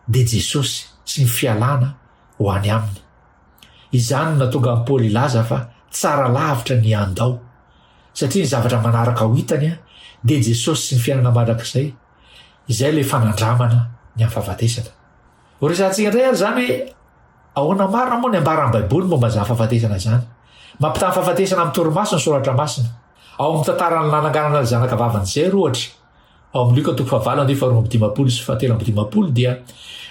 dia Jesosy sy ny fialana ho any Aminy. Izany no nahatonga an'i Paoly hilaza fa tsara lavitra ny handao, satria ny zavatra manaraka ho hitany dia Jesosy sy ny fiainana mandrakizay, izay ilay fanandramana ny amin'ny fahafatesana. Horesahantsika indray ary izany hoe. Ahoana marina moa ny ambaran'ny Baiboly momba izany fahafatesana izany? Mampitaha ny fahafatesana amin'ny torimaso ny Soratra Masina. Ao amin'ny tantaran'ny nananganana ny zanakavavin'i Jairo, ohatra, ao amin'ny Lioka toko fahavalo andininy faharoa amby dimampolo sy fahatelo amby dimampolo, dia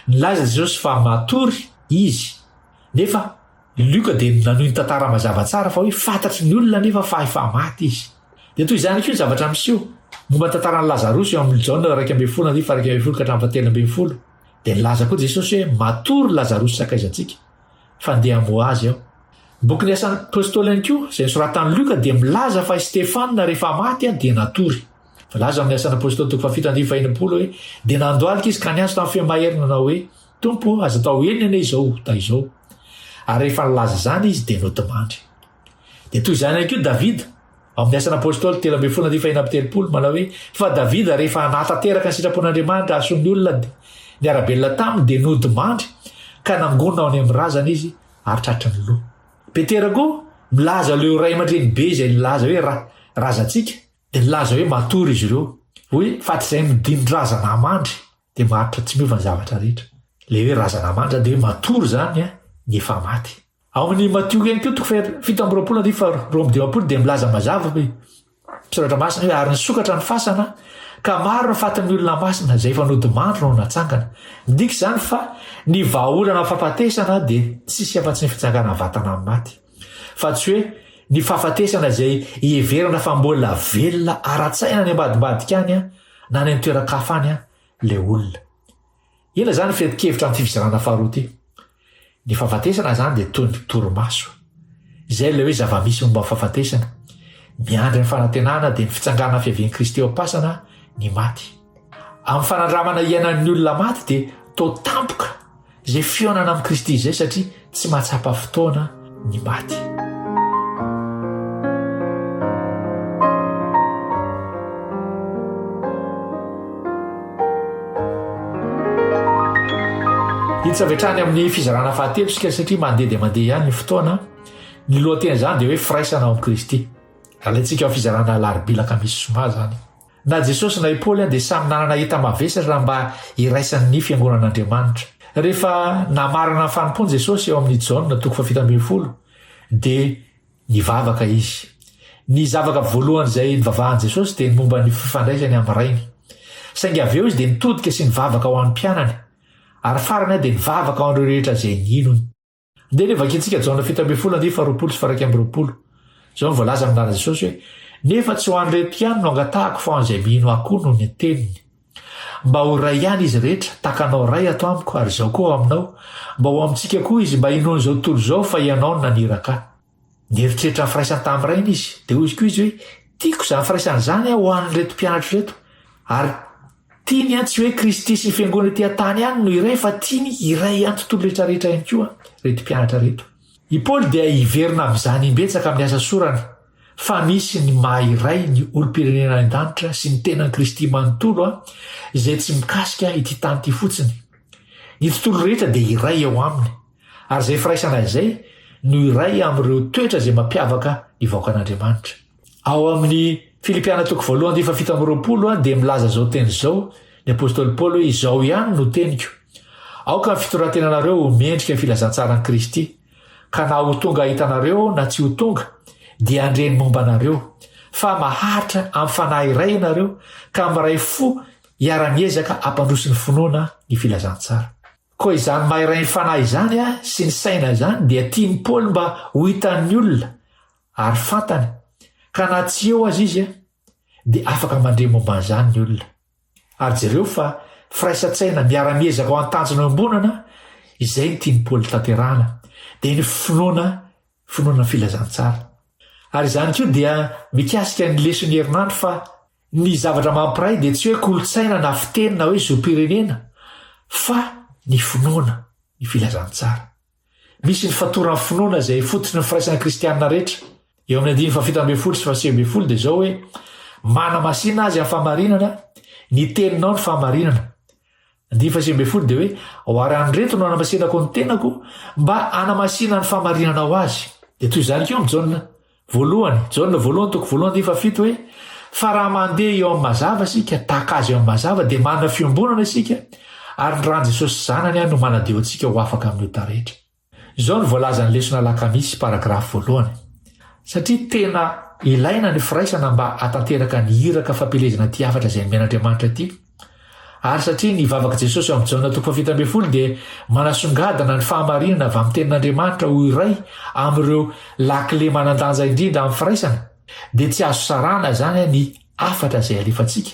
nilaza Jesosy fa matory izy, nefa Lioka dia nanohy ny tantara mazava tsara fa hoe fantatry ny olona anefa fa efa maty izy. Dia toy izany koa ny zavatra miseho momba ny tantaran'i Lazarosy eo amin'ny Jaona 11 andininy faha 11 ka hatramin'ny fahatelo ambinifolo. Dia nilaza koa Jesosy hoe matory Lazarosy sakaizantsika, fa ndeha hamoha azy aho. Ny bokin'ny Asan'ny Apostoly ihany koa, izay nosoratan'i Lioka, dia milaza fa i Stefana rehefa maty dia natory. Voalaza amin'ny Asan'ny Apostoly toko fahafito andininy fahenipolo hoe dia nandohalika izy ka niantso tamin'ny feo mahery nanao hoe, Tompo ô, aza atao eny anie izao ota izao. Ary rehefa nilaza izany izy dia nodimandry. Dia toy izany ihany koa Davida, ao amin'ny Asan'ny Apostoly 13 andininy fahenina amby telopolo, manao hoe, Fa Davida rehefa hanatanteraka ny sitrapon'Andriamanitra hahasoa ny olona niara-belona taminy dia nodimandry ka nangonina ao any amin'ny razana izy ary tratry ny loha. Petera koa milaza ireo ray aman-dreny be izay nilaza hoe ra, razantsika, dia nilaza hoe matory izy ireo. Hoe fa tsy izay midin-drazana mandry dia maharitra tsy miova ny zavatra rehetra. Ilay hoe razana mandry zany dia hoe matory izany ny efa maty. Ao amin'ny Matio ihany koa toko faha 27 andininy faha 52 dia milaza mazava hoe Soratra Masina hoe ary nisokatra ny fasana ka maro ny fatin'ny olona masina izay efa nodimandry no natsangana. Midika izany fa ny vahaolana amin'ny fahafatesana dia tsisy afa-tsy ny fitsanganan'ny vatana amin'ny maty. Fa tsy hoe ny fahafatesana izay iheverana fa mbola velona ara-tsaina any ambadimbadika any na any amin'ny toeran-kafa any ilay olona. Inona izany ny fetin-kevitra amin'ity fizarana faharoa ity? Ny fahafatesana izany dia toy ny torimaso. Izay ilay hoe zava-misy momba ny fahafatesana. Miandry ny fanantenana dia ny fitsanganana fiavian'i Kristy eo am-pasana ny maty. Amin'ny fanandramana iainan'ny olona maty dia toa tampoka Izay fihaonana amin'i Kristy izay satria tsy mahatsapa fotoana ny maty. Hiditra avy hatrany amin'ny fizarana fahatelo isika satria mandeha dia mandeha ihany ny fotoana. Ny lohatenin'izany dia hoe firaisana ao amin'i Kristy. Alaintsika ao fizarana alarobia alakamisy zoma izany. Na Jesosy na i Paoly dia samy nanana enta-mavesatra mba hiraisan'ny fiangonan'Andriamanitra. Rehefa namarana ny fanompoany Jesosy eo amin'ny Jaona toko fahafito ambinifolo dia nivavaka izy. Ny zavaka voalohany izay nivavahan'i Jesosy dia ny momba ny fifandraisany amin'ny Rainy. Saingy avy eo izy dia nitodika sy nivavaka ho an'ny mpianany, ary farany dia nivavaka ho an'ireo rehetra izay nino ny. Ndeha anie vakintsika Jaona 17 andiany faharoapolo sy faha-21. Izao no voalaza amin'ny anaran'i Jesosy hoe, Nefa tsy ho an'ireto ihany no angatahako fa ho an'izay mino ahy koa noho ny teniny. Mba ho iray ihany izy rehetra, tahaka anao Ray ato amiko ary izaho koa ao aminao, mba ho amintsika koa izy, mba hinoan'izao tontolo izao fa ianao no naniraka ahy. Nieritreritra ny firaisany tamin'ny Rainy izy, dia hoy koa izy hoe, Tiako izany firaisana izany ho an'ireto mpianatro ireto, ary tiany an, tsy hoe Kristy sy ny fiangonana ety an-tany ihany no iray fa tiany hiray ihany tontolo rehetra rehetra ihany koa ireto mpianatra ireto. I Paoly dia hiverina amin'izany imbetsaka amin'ny asa sorany fa misy ny maha iray ny olom-pirenena any an-danitra sy ny tenan'i Kristy manontolo an, izay tsy mikasika ity tany ity fotsiny. Ny tontolo rehetra dia iray eo aminy. Ary izay firaisana izay no iray amin'ireo toetra izay mampiavaka ny vahoakan'Andriamanitra. Ao amin'ny Filipiana toko voalohany andininy faha-27 dia milaza izao teny izao ny apostoly Paoly hoe izao ihany no teniko, aoka ny fitondran-tenanareo ho mendrika ny filazantsaran'i Kristy, ka na ho tonga hahita anareo aho na tsy ho tonga, dia handre ny momba anareo, fa maharitra amin'ny fanahy iray ianareo, ka miray fo hiara-miezaka hampandroso ny finoana ny filazantsara. Koa izany maha iray ny fanahy izany sy ny saina izany dia tian'i Paoly mba ho hitan'ny olona ary fantany ka na tsy eo aza izy dia afaka mandre momba an'izany ny olona. Ary jereo fa firaisan-tsaina miara-miezaka ho an-tanjona iombonana izay no tian'i Paoly tanterahana dia ny finoana finoana ny filazantsara. Ary izany koa dia mikasika ny leson'ny herinandro fa Ny zavatra mampiray dia tsy hoe kolontsaina na fiteny na hoe zom-pirenena fa ny finoana ny filazantsara. Misy ny fatoran'ny finoana izay fototry ny firaisan'ny kristianina rehetra. Eo amin'ny andininy faha-17 sy faha-19 dia izao hoe, Manamasina azy amin'ny fahamarinana, ny teninao ny fahamarinana. Andininy faha-19 dia hoe, Ho ary an'ireto no hanamasinako ny tenako mba hanamasina ny fahamarinana ho azy. Dia toy izany koa amin'i Jaona Voalohany, Jaona voalohany toko voalohany andininy fahafito hoe, Fa raha mandeha eo amin'ny mazava isika, tahaka Azy eo amin'ny mazava, dia manana fiombonana isika, ary ny ran'i Jesosy Zanany no manadio antsika ho afaka amin'ny ota rehetra. Izao no voalazan'ny lesona alakamisy paragrafy voalohany, Satria tena ilaina ny firaisana mba hahatanteraka ny iraka fampielezana ity hafatra izay nomen'Andriamanitra ity, ary satria ny vavak'i Jesosy ao amin'ny Jaona toko fahafito ambin'ny folo dia manasongadina ny fahamarinana avy amin'ny Tenin'Andriamanitra ho iray amin'ireo lakile manan-danja indrindra amin'ny firaisana, dia tsy azo sarahana izany ny hafatra izay alefantsika,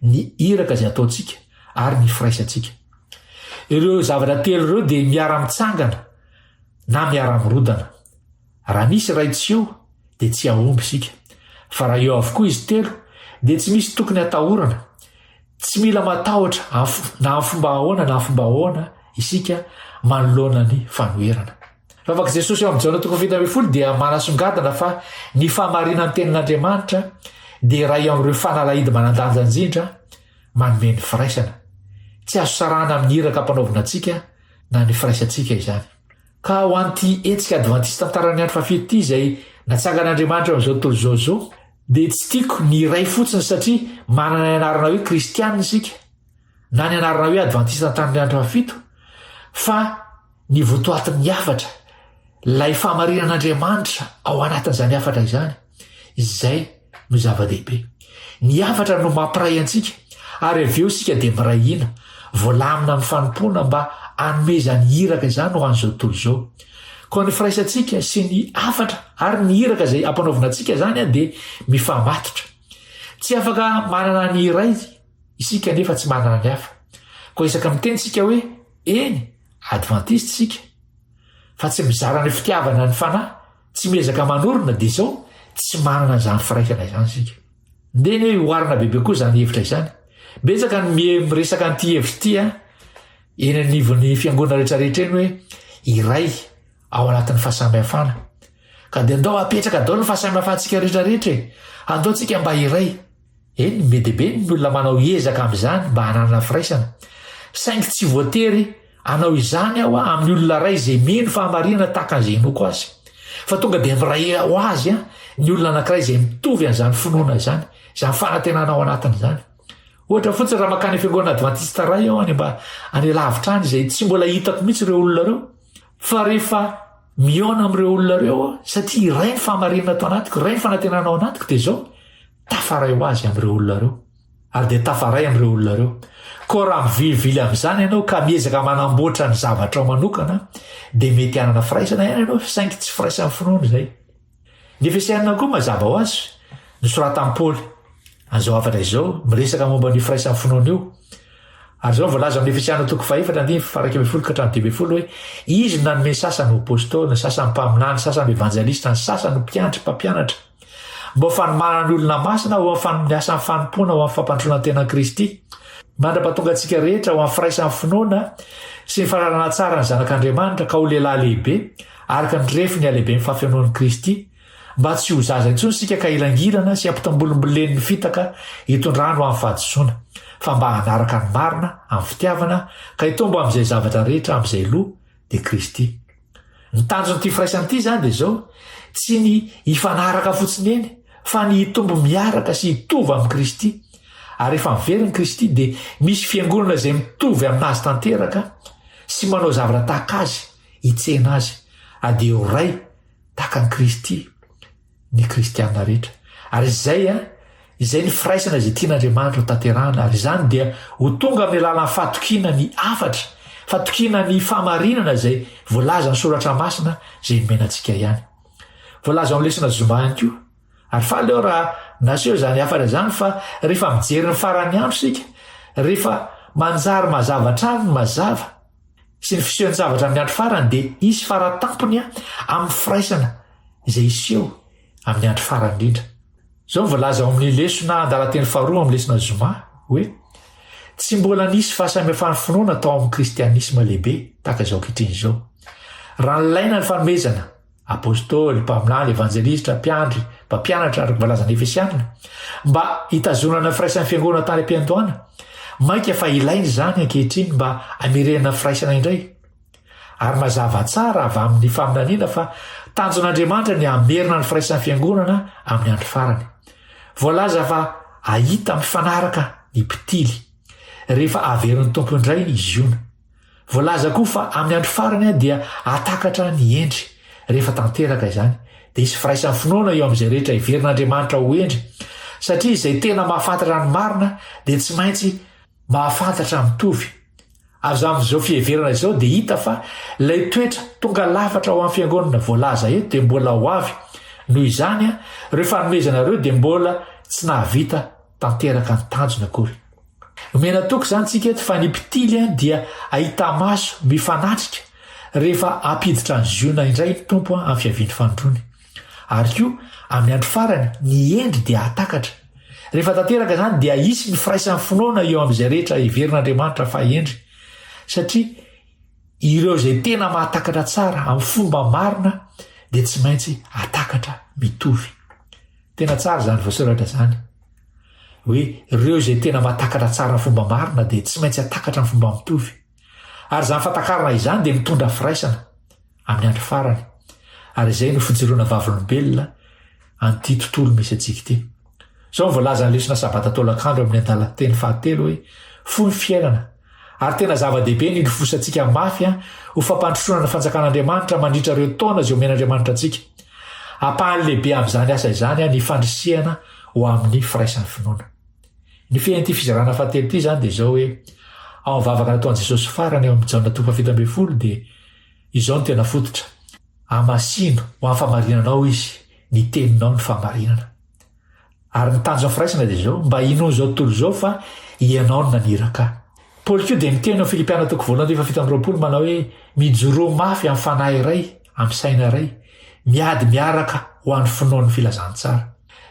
ny iraka izay ataontsika, ary ny firaisantsika. Ireo zavatra telo ireo dia miara-mitsangana na miara-mirodana. Raha misy iray tsy eo dia tsy hahomby isika. Fa raha eo avokoa izy telo dia tsy misy tokony hatahorana. Tsy mila matahotra na amin'ny fomba ahoana na amin'ny fomba ahoana isika manoloana ny fanoherana. Vavak'i Jesosy ao amin'ny Jaona toko 17 dia manasongadina fa ny fahamarinan'ny tenin'Andriamanitra dia iray amin'ireo fanalahidy manan-danja indrindra manome ny firaisana. Tsy azo sarahana amin'ny iraka ampanaovina antsika na ny firaisantsika izany. Ka ho an'ity hetsika Advantista Tantaran'ny Andro Fahafito ity izay natsangan'Andriamanitra eo amin'izao tontolo izao izao, dia tsy tiako ny hiray fotsiny satria manana ny anarana hoe Kristiana isika, na ny anarana hoe Advantista Tantaran'ny Andro Fahafito, fa ny votoatin'ny hafatra, ilay fahamarinan'Andriamanitra ao anatin'izany hafatra izany, izay no zava-dehibe. Ny hafatra no mampiray antsika, ary avy eo isika dia miray hina, voalamina amin'ny fanompoana mba hanome izany iraka izany ho an'izao tontolo izao. Koa ny firaisantsika sy ny hafatra ary ny iraka izay ampanaovina antsika izany dia mifamatotra. Tsy afaka manana ny iray isika nefa tsy manana ny hafa. Koa isaka miteny isika hoe eny, advantista isika, fa tsy mizara ny fitiavana ny fanahy, Tsy miezaka manorina dia izao tsy manana an'izany firaisana izany isika. Ndeha anie oharina bebe koa izany hevitra izany. Betsaka ny miresaka an'ity hevitra ity an, eny anivon'ny fiangonana rehetra rehetra eny hoe iray ao anatin'ny fahasamihafana. Ka dia andao apetraka daholo ny fahasamihafantsika rehetra rehetra e. Andao tsika mba hiray. Eny, be dia be ny olona manao ezaka amin'izany mba hananana firaisana. Saingy tsy voatery hanao izany aho amin'ny olona iray izay mino fahamarinana tahaka an'izay inoako azy. Fa tonga dia miray ho azy ny olona anankiray izay mitovy an'izany finoana izany, izany fanantenana ao anatiny izany. Ohatra fotsiny raha mankany fiangonana advantista iray aho any mba any lavitra any izay tsy mbola hitako mihitsy ireo olona ireo, fa rehefa mihaona amin'ireo olona ireo aho, satria iray ny fahamarinana ato anatiko, iray ny fanantenana ao anatiko, dia izao, Tafaray ho azy amin'ireo olona ireo. Ary dia tafaray amin'ireo olona ireo. Koa raha mivilivily amin'izany ianao ka miezaka manamboatra ny zavatrao manokana, dia mety hanana firaisana ihany ianao, saingy tsy firaisan'ny finoana izay. Ny Efesianina koa mazava ho azy, nosoratan'i Paoly an'izao hafatra izao, miresaka momba an'io firaisan'ny finoana io. Ary izao no voalaza amin'ny Efesiana toko fahefatra andininy faha-11 ka hatramin'ny 15 hoe, Izy no nanome ny sasany ho apostoly, ny sasany mpaminany, ny sasany ho evanjelista, ny sasany ho mpiandry, mpampianatra. Mba ho fanomanana ny olona masina ho amin'ny asan'ny fanompoana ho amin'ny fampandrosoana ny tenan'i Kristy, mandra-pahatonga antsika rehetra ho amin'ny firaisan'ny finoana sy ny fahalalana tsara ny Zanak'Andriamanitra ka ho lehilahy lehibe araka ny refin'ny halehiben'ny fahafenoan'i Kristy, mba tsy ho zaza intsony isika ka hilangilana sy hampitambolimbolen'ny fitaka hitondrany ho amin'ny fahadisoana, fa mba hanaraka ny marina amin'ny fitiavana ka hitombo amin'izay zavatra rehetra amin'izay loha, dia Kristy. Ny tanjon'ity firaisana ity izany dia izao, tsy ny hifanaraka fotsiny eny, fa ny hitombo miaraka sy hitovy amin'i Kristy. Ary rehefa miverina i Kristy dia misy fiangonana izay mitovy aminazy tanteraka sy manao zavatra tahaka azy, hitsena azy. Ary dia ho ray tahaka an'i Kristy. ny kristiana rehetra. Ary izay a, izay ny firaisana izay tian'Andriamanitra ho tanterahana, ary izany dia ho tonga amin'ny alalan'ny fatokiana ny hafatra, fatokiana ny fahamarinana izay voalazan'ny Soratra Masina izay nomena antsika ihany. Voalaza ao amin'ny lesona zoma ihany koa. Ary faly aho raha naseho izany hafatra izany fa rehefa mijery ny faran'ny andro isika, rehefa manjary mazava hatrany ny mazava, sy ny fisehon-javatra amin'ny andro farany dia hisy faratampony amin'ny firaisana izay hiseho amin'ny andro farany indrindra. Izao no voalaza ao amin'ny lesona andalan-teny faharoa amin'ny lesona zoma hoe, Tsy mbola nisy fahasamihafan'ny finoana tao amin'ny kristianisma lehibe tahaka izao ankehitriny izao. Raha nilaina ny fanomezana, Apostoly, mpaminany, evanjelistra, mpiandry, mpampianatra, araka ny voalazan'ny Efesianina, mba hitazonana ny firaisan'ny fiangonana tany am-piandohana. Mainka fa ilaina izany ankehitriny mba hamerenana ny firaisana indray. Ary mazava tsara avy amin'ny faminaniana fa tanjon'Andriamanitra ny hamerina ny firaisan'ny fiangonana amin'ny andro farany. Voalaza fa hahita mifanaraka ny mpitily rehefa averin'ny Tompo indray i Ziona. Voalaza koa fa amin'ny andro farany dia hahatakatra ny hendry. Rehefa tanteraka izany, dia hisy firaisan'ny finoana eo amin'izay rehetra heverin'Andriamanitra ho hendry, satria izay tena mahafantatra ny marina dia tsy maintsy mahafantatra mitovy. Avy amin'izao fiheverana izao dia hita fa ilay toetra tonga lafatra ho an'ny fiangonana voalaza eto dia mbola ho avy. Noho izany, ireo fanomezana ireo dia mbola tsy nahavita tanteraka ny tanjony akory. Nomena toky izany tsika eto fa ny mpitily dia hahita maso mifanatrika rehefa hampiditra an'i Ziona indray ny Tompo amin'ny fiaviany fanindroany. Ary koa, amin'ny andro farany, ny hendry dia hahatakatra. Rehefa tanteraka izany dia hisy ny firaisan'ny finoana eo amin'izay rehetra heverin'Andriamanitra fa hendry, satria ireo izay tena mahatakatra tsara amin'ny fomba marina dia tsy maintsy hahatakatra mitovy. Tena tsara izany voasoratra izany. Hoe ireo izay tena mahatakatra tsara ny fomba marina dia tsy maintsy hatakatra ny fomba mitovy. Ary izany fatakarana izany dia mitondra firaisana amin'ny andro farany. Ary izay no fijoroana vavolombelona an'ity tontolo misy antsika ity. Izao no voalazan'ny lesona sabata tolakandro amin'ny andalan-teny fahatelo hoe fo ny fiainana. Ary tena zava-dehibe ny hilofosantsika mafy ho fampandrosoana ny fanjakan'Andriamanitra mandritra ireo taona izay omen'Andriamanitra antsika. Ampahany lehibe amin'izany asa izany ny fandrisihana ho amin'ny firaisan'ny finoana. Ny fehin'ity fizarana fahatelo ity izany dia izao hoe, ao amin'ny vavaka nataon'i Jesosy farany ao amin'ny Jaona toko fahafito ambin'ny folo dia izao no tena fototra, Hamasino ho amin'ny fahamarinanao izy, ny teninao no fahamarinana. Ary ny tanjon'ny firaisana dia izao, mba hinoan'izao tontolo izao fa Ianao no naniraka ahy. Paoly koa dia miteny ao Filipiana toko voalohany andininy fahafito amby roapolo manao hoe, Mijoroa mafy amin'ny fanahy iray, amin'ny saina iray, miady miaraka ho an'ny finoan'ny filazantsara.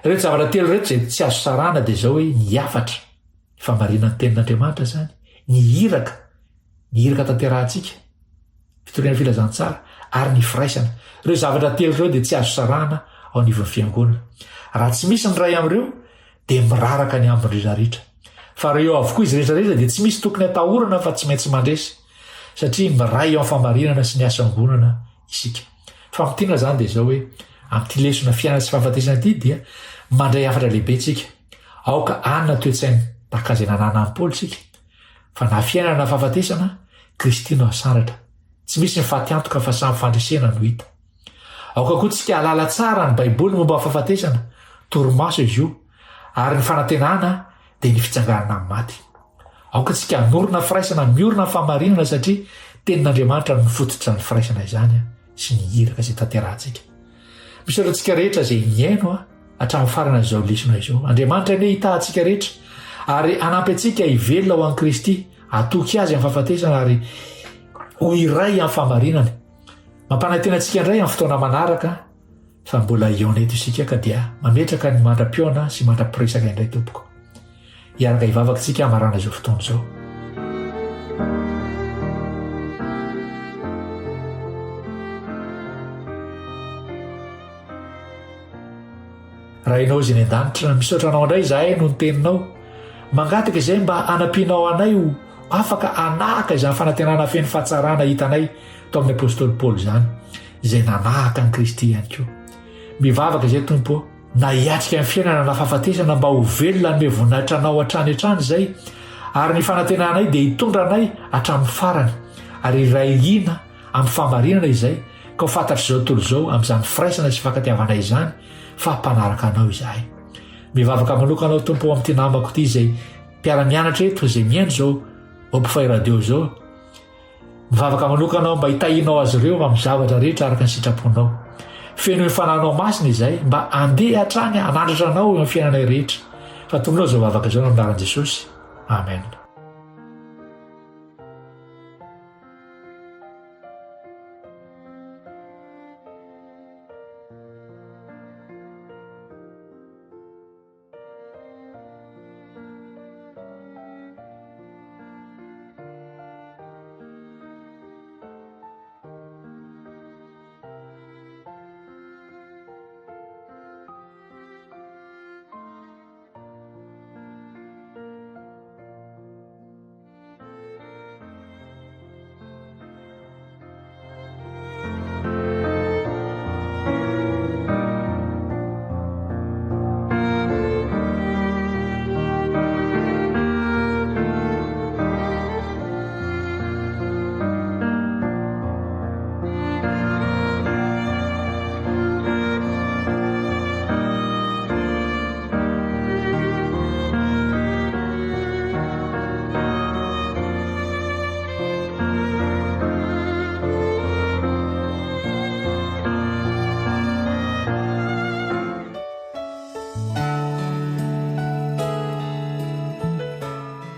Ireto zavatra telo ireto izay tsy azo sarahana dia izao hoe, ny hafatra, ny fahamarinan'ny tenin'Andriamanitra izany, ny iraka, ny iraka tanterahantsika, fitoriana filazantsara, ary ny firaisana. Ireo zavatra telo ireo dia tsy azo sarahana ao anivon'ny fiangonana. Raha tsy misy ny iray amin'ireo dia miraraka ny ambiny rehetrarehetra. Fa raha eo avokoa izy rehetrarehetra dia tsy misy tokony atahorana fa tsy maintsy mandresy, satria miray ao amin'ny fahamarinana sy ny asa iombonana isika. Famintinana izany dia izao hoe, amin'ity lesona fiainana sy fahafatesana ity dia mandray hafatra lehibe isika. Aoka hanana toe-tsaina tahaka izay nananan'i Paoly isika, fa na fiainana na fahafatesana, Kristy no hasandratra. Tsy misy ny fatiantoka fa samy fandresena no hita. Aoka koa tsika hahalala tsara ny Baiboly momba ny fahafatesana, torimaso izy io, ary ny fanantenana dia ny fitsanganana amin'ny maty. Aoka tsika hanorina firaisana miorina amin'ny fahamarinana satria Tenin'Andriamanitra no fototr'izany firaisana izany sy ny iraka izay tanterahantsika. Misaotra antsika rehetra izay nihaino hatramin'ny farany izao lesona izao. Andriamanitra anie hitaha antsika rehetra ary hanampy antsika hivelona ho an'i Kristy, hatoky Azy amin'ny fahafatesana ary ho iray amin'ny fahamarinany. Mampanantena antsika indray amin'ny fotoana manaraka fa mbola hihaona eto isika ka dia mametraka ny mandra-pihaona sy mandra-piresaka indray tompoko. Hiaraka hivavaka isika hamarana izao fotoana izao. Rainao izay any an-danitra, misaotra anao indray izahay noho ny teninao. Mangataka izay mba hanampianao anay ho afaka hanahaka izany fanantenana feno fahatsarana hitanay tao amin'ny apostoly Paoly izany, izay nanahaka an'i Kristy ihany koa. Mivavaka izay Tompo ô, na hiatrika ny fiainana na fahafatesana mba ho velona hanome voninahitra anao hatrany hatrany izay, ary ny fanantenanay dia hitondra anay hatramin'ny farany, ary hiray hina amin'ny fahamarinana izay, ka ho fantatr'izao tontolo izao amin'izany firaisana sy fankatiavana izany fa mpanaraka anao izahay. Mivavaka manokana aho Tompo amin'ity namako ity izay mpiara-mianatra eto izay mihaino izao Hopefy Radio izao. Mivavaka manokana aho mba hitahianao azy ireo amin'ny zavatra rehetra araka ny sitraponao. Fenoy ny fananao masina izay mba handeha hatrany hanandratra anao eo amin'ny fiainanay rehetra. Fa tononao izao vavaka izao amin'ny anaran'i Jesosy. Amen.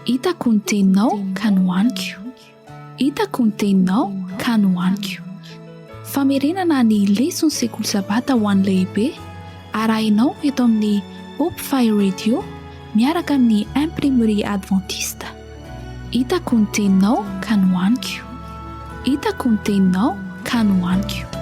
Hitako ny teninao ka nohaniko. Hitako ny teninao ka nohaniko. Famerenana ny leson'ny sekoly sabata ho an'ny lehibe, arahinao eto amin'ny Hope Fire Radio miaraka amin'ny Imprimerie Adventiste. Hitako ny teninao ka nohaniko. Hitako ny teninao ka nohaniko.